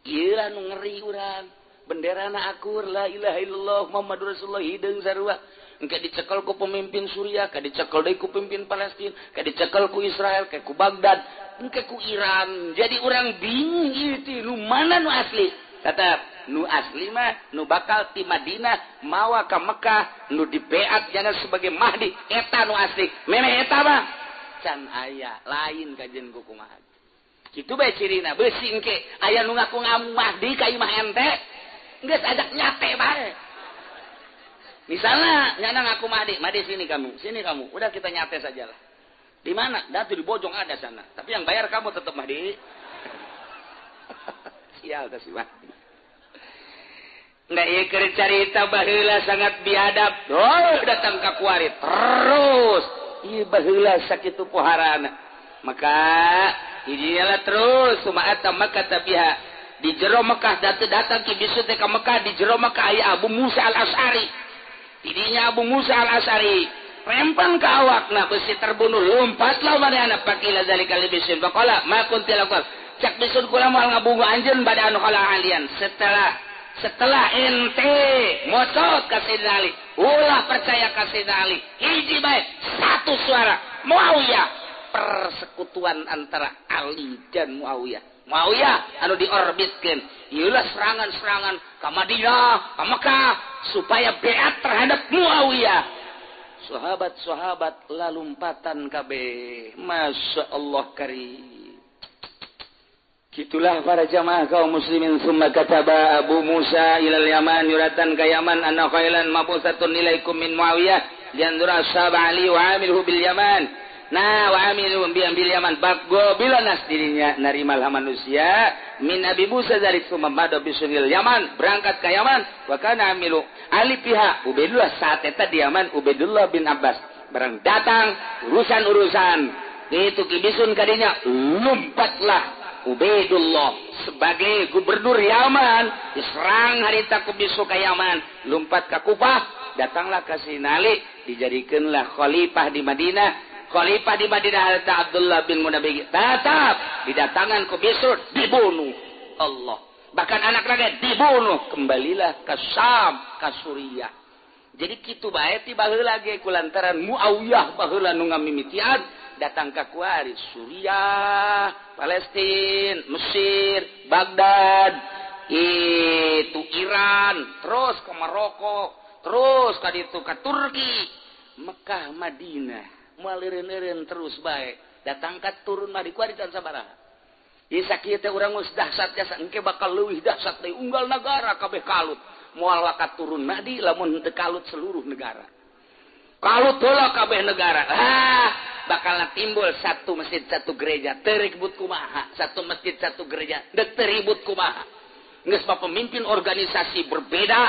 Ieu lah nu ngeri urang. Benderana akur la ilaha illallah Muhammadur Rasulullah hideung sarua. Engke dicekel ku pemimpin Suriah, ka dicekel deui ku pemimpin Palestina, ka dicekel ku Israel, ka ku Baghdad, engke ku Iran. Jadi urang bingung ieu teh nu mana nu asli. Tetap nu asli mah nu bakal ti Madinah mawa ka Mekah nu dibeat jana sebagai Mahdi eta nu asli. Memeh eta mah can aya lain kajian ku kumaha. Kitu bae cirina beusi engke aya nu ngaku Mahdi ka imah ente geus ajak nyate bae. Misalnya nyana ngaku Mahdi, Mahdi sini kamu, udah kita nyate sajalah. Di mana? Dah tuh di Bojong ada sana. Tapi yang bayar kamu tetap Mahdi. Sial teh si Mahdi. Nggak ieu keur carita baheula sangat biadab. Oh, datang ka kuari terus. Ieu baheula sakitu poharana. Maka hijinalah terus sumaata maka tabiha. Di jero Mekah datang ki bisu teh ka Mekah di jero Mekah aya Abu Musa Al-Asy'ari. Tidinya Abu Musa Al-Asy'ari rempang ka awakna beusi terbunuh lompatlah manehna pakila zalika li bisun faqala ma kunti laqal. Cak bisun kula moal ngabungu anjeun bada anu kala alian setelah ente mocot ka Sayyidina Ali ulah percaya ka Sayyidina Ali hiji bae satu suara Muawiyah persekutuan antara Ali dan Muawiyah. Muawiyah anu diorbitkeun ieulah serangan-serangan ka Madinah ka Mekah supaya beat terhadap Muawiyah. Sahabat-sahabat lalumpatan kabeh. Masya Allah karim. Gitulah para jamaah kaum muslimin. Summa kataba Abu Musa ilal Yaman yuratan ka Yaman anna khailan mabusatun ilaikum min Muawiyah liandura ashab Ali wa amilhu bil Yaman. Nah wa amilu bil Yaman baggo bila nas dirinya narimalah manusia min Abi Musa zalik summa mada bisunil Yaman berangkat ke Yaman wa kana amilu Ali pihak Ubaidullah saat eta di Yaman Ubaidullah bin Abbas barang datang urusan-urusan itu kibisun kadinya lompatlah Ubaidullah sebagai gubernur Yaman diserang harita ku bisu ke Yaman lompat ke Kufah datanglah ke Sinali dijadikanlah khalifah di Madinah. Khalifah di Madinah harita Abdullah bin Munabbih tetap didatangan ku bisu dibunuh Allah bahkan anak rakyat dibunuh kembalilah ke Syam ke Suriah. Jadi kitu bae ti baheula ge kulantaran Muawiyah baheula nu ngamimitian datang ka kuari Suriah, Palestina, Mesir, Baghdad, itu Iran, terus ke Maroko, terus ka ditu ka Turki, Mekah, Madinah, moal eureun-eureun terus bae. Datang ka turun mah di kuari can sabaraha. Ieu sakieu teh urang geus dahsyat jasa engke bakal leuwih dahsyat deui unggal nagara kabeh kalut. Moal wakat turun Mahdi lamun henteu kalut seluruh negara. Kalut heula kabeh negara. Ah, bakal timbul satu masjid satu gereja teu ribut kumaha, satu masjid satu gereja deuk teu ribut kumaha. Geus mah pemimpin organisasi berbeda,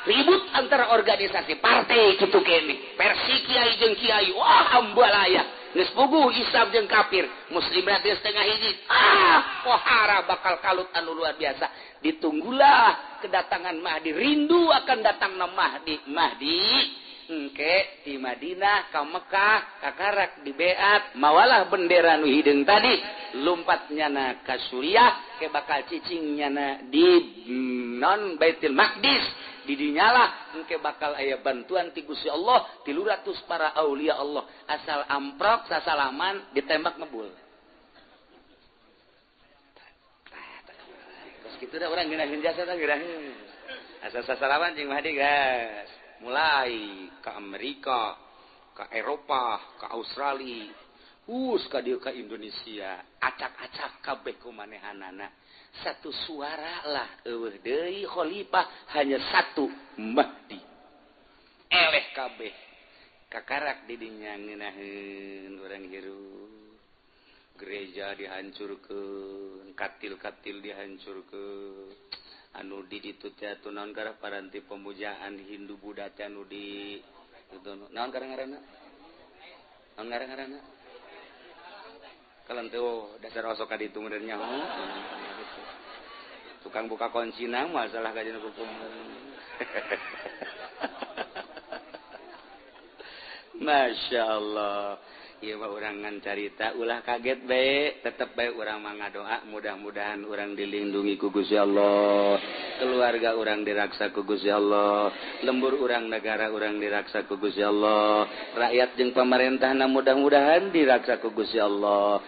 ribut antara organisasi partai kitu keneh. Versi kiai jeung kiai, wah ambalaya. Geus puguh Islam jeung kafir, muslim berarti setengah hiji. Ah, pohara bakal kalut anu luar biasa. Ditunggulah kedatangan Mahdi, rindu akan datangna Mahdi. Mahdi engke di Madinah ka Mekah kakarak di beat mawalah bendera nu hideung tadi lompat nyana ka Suriah ke bakal cicing nyana di non Baitul Maqdis didinyalah engke bakal aya bantuan ti Gusti Allah 300 para aulia Allah asal amprok sasalaman ditembak ngebul. Kitu da urang ngeunaheun jasa tah ngeunaheun. Asa sasalaman jeung Mahdi gas. Mulai ke Amerika, ke Eropa, ke Australia, hus ka dieu ka Indonesia, acak-acak kabeh ku manehanana. Satu suara lah, eueuh deui khalifah, hanya satu Mahdi. Eleh kabeh. Kakarak didinya ngeunaheun urang hirup. Gereja dihancurkeun, katil-katil dihancurkeun. Anu di ditu teh atuh naon garah paranti pemujaan Hindu Buddha teh anu di itu naon garah ngaranna? Naon garah ngaranna? Kalau teh oh, dasar osok ka ditu meureun nyaho. Tukang buka kuncina masalah kajian hukum. Masya Allah. Ieu mah urang ngan carita ulah kaget bae, tetep bae urang mah ngadoa mudah-mudahan urang dilindungi ku Gusti Allah, keluarga urang diraksa ku Gusti Allah, lembur urang negara urang diraksa ku Gusti Allah, rakyat jeung pamarentahna mudah-mudahan diraksa ku Gusti Allah.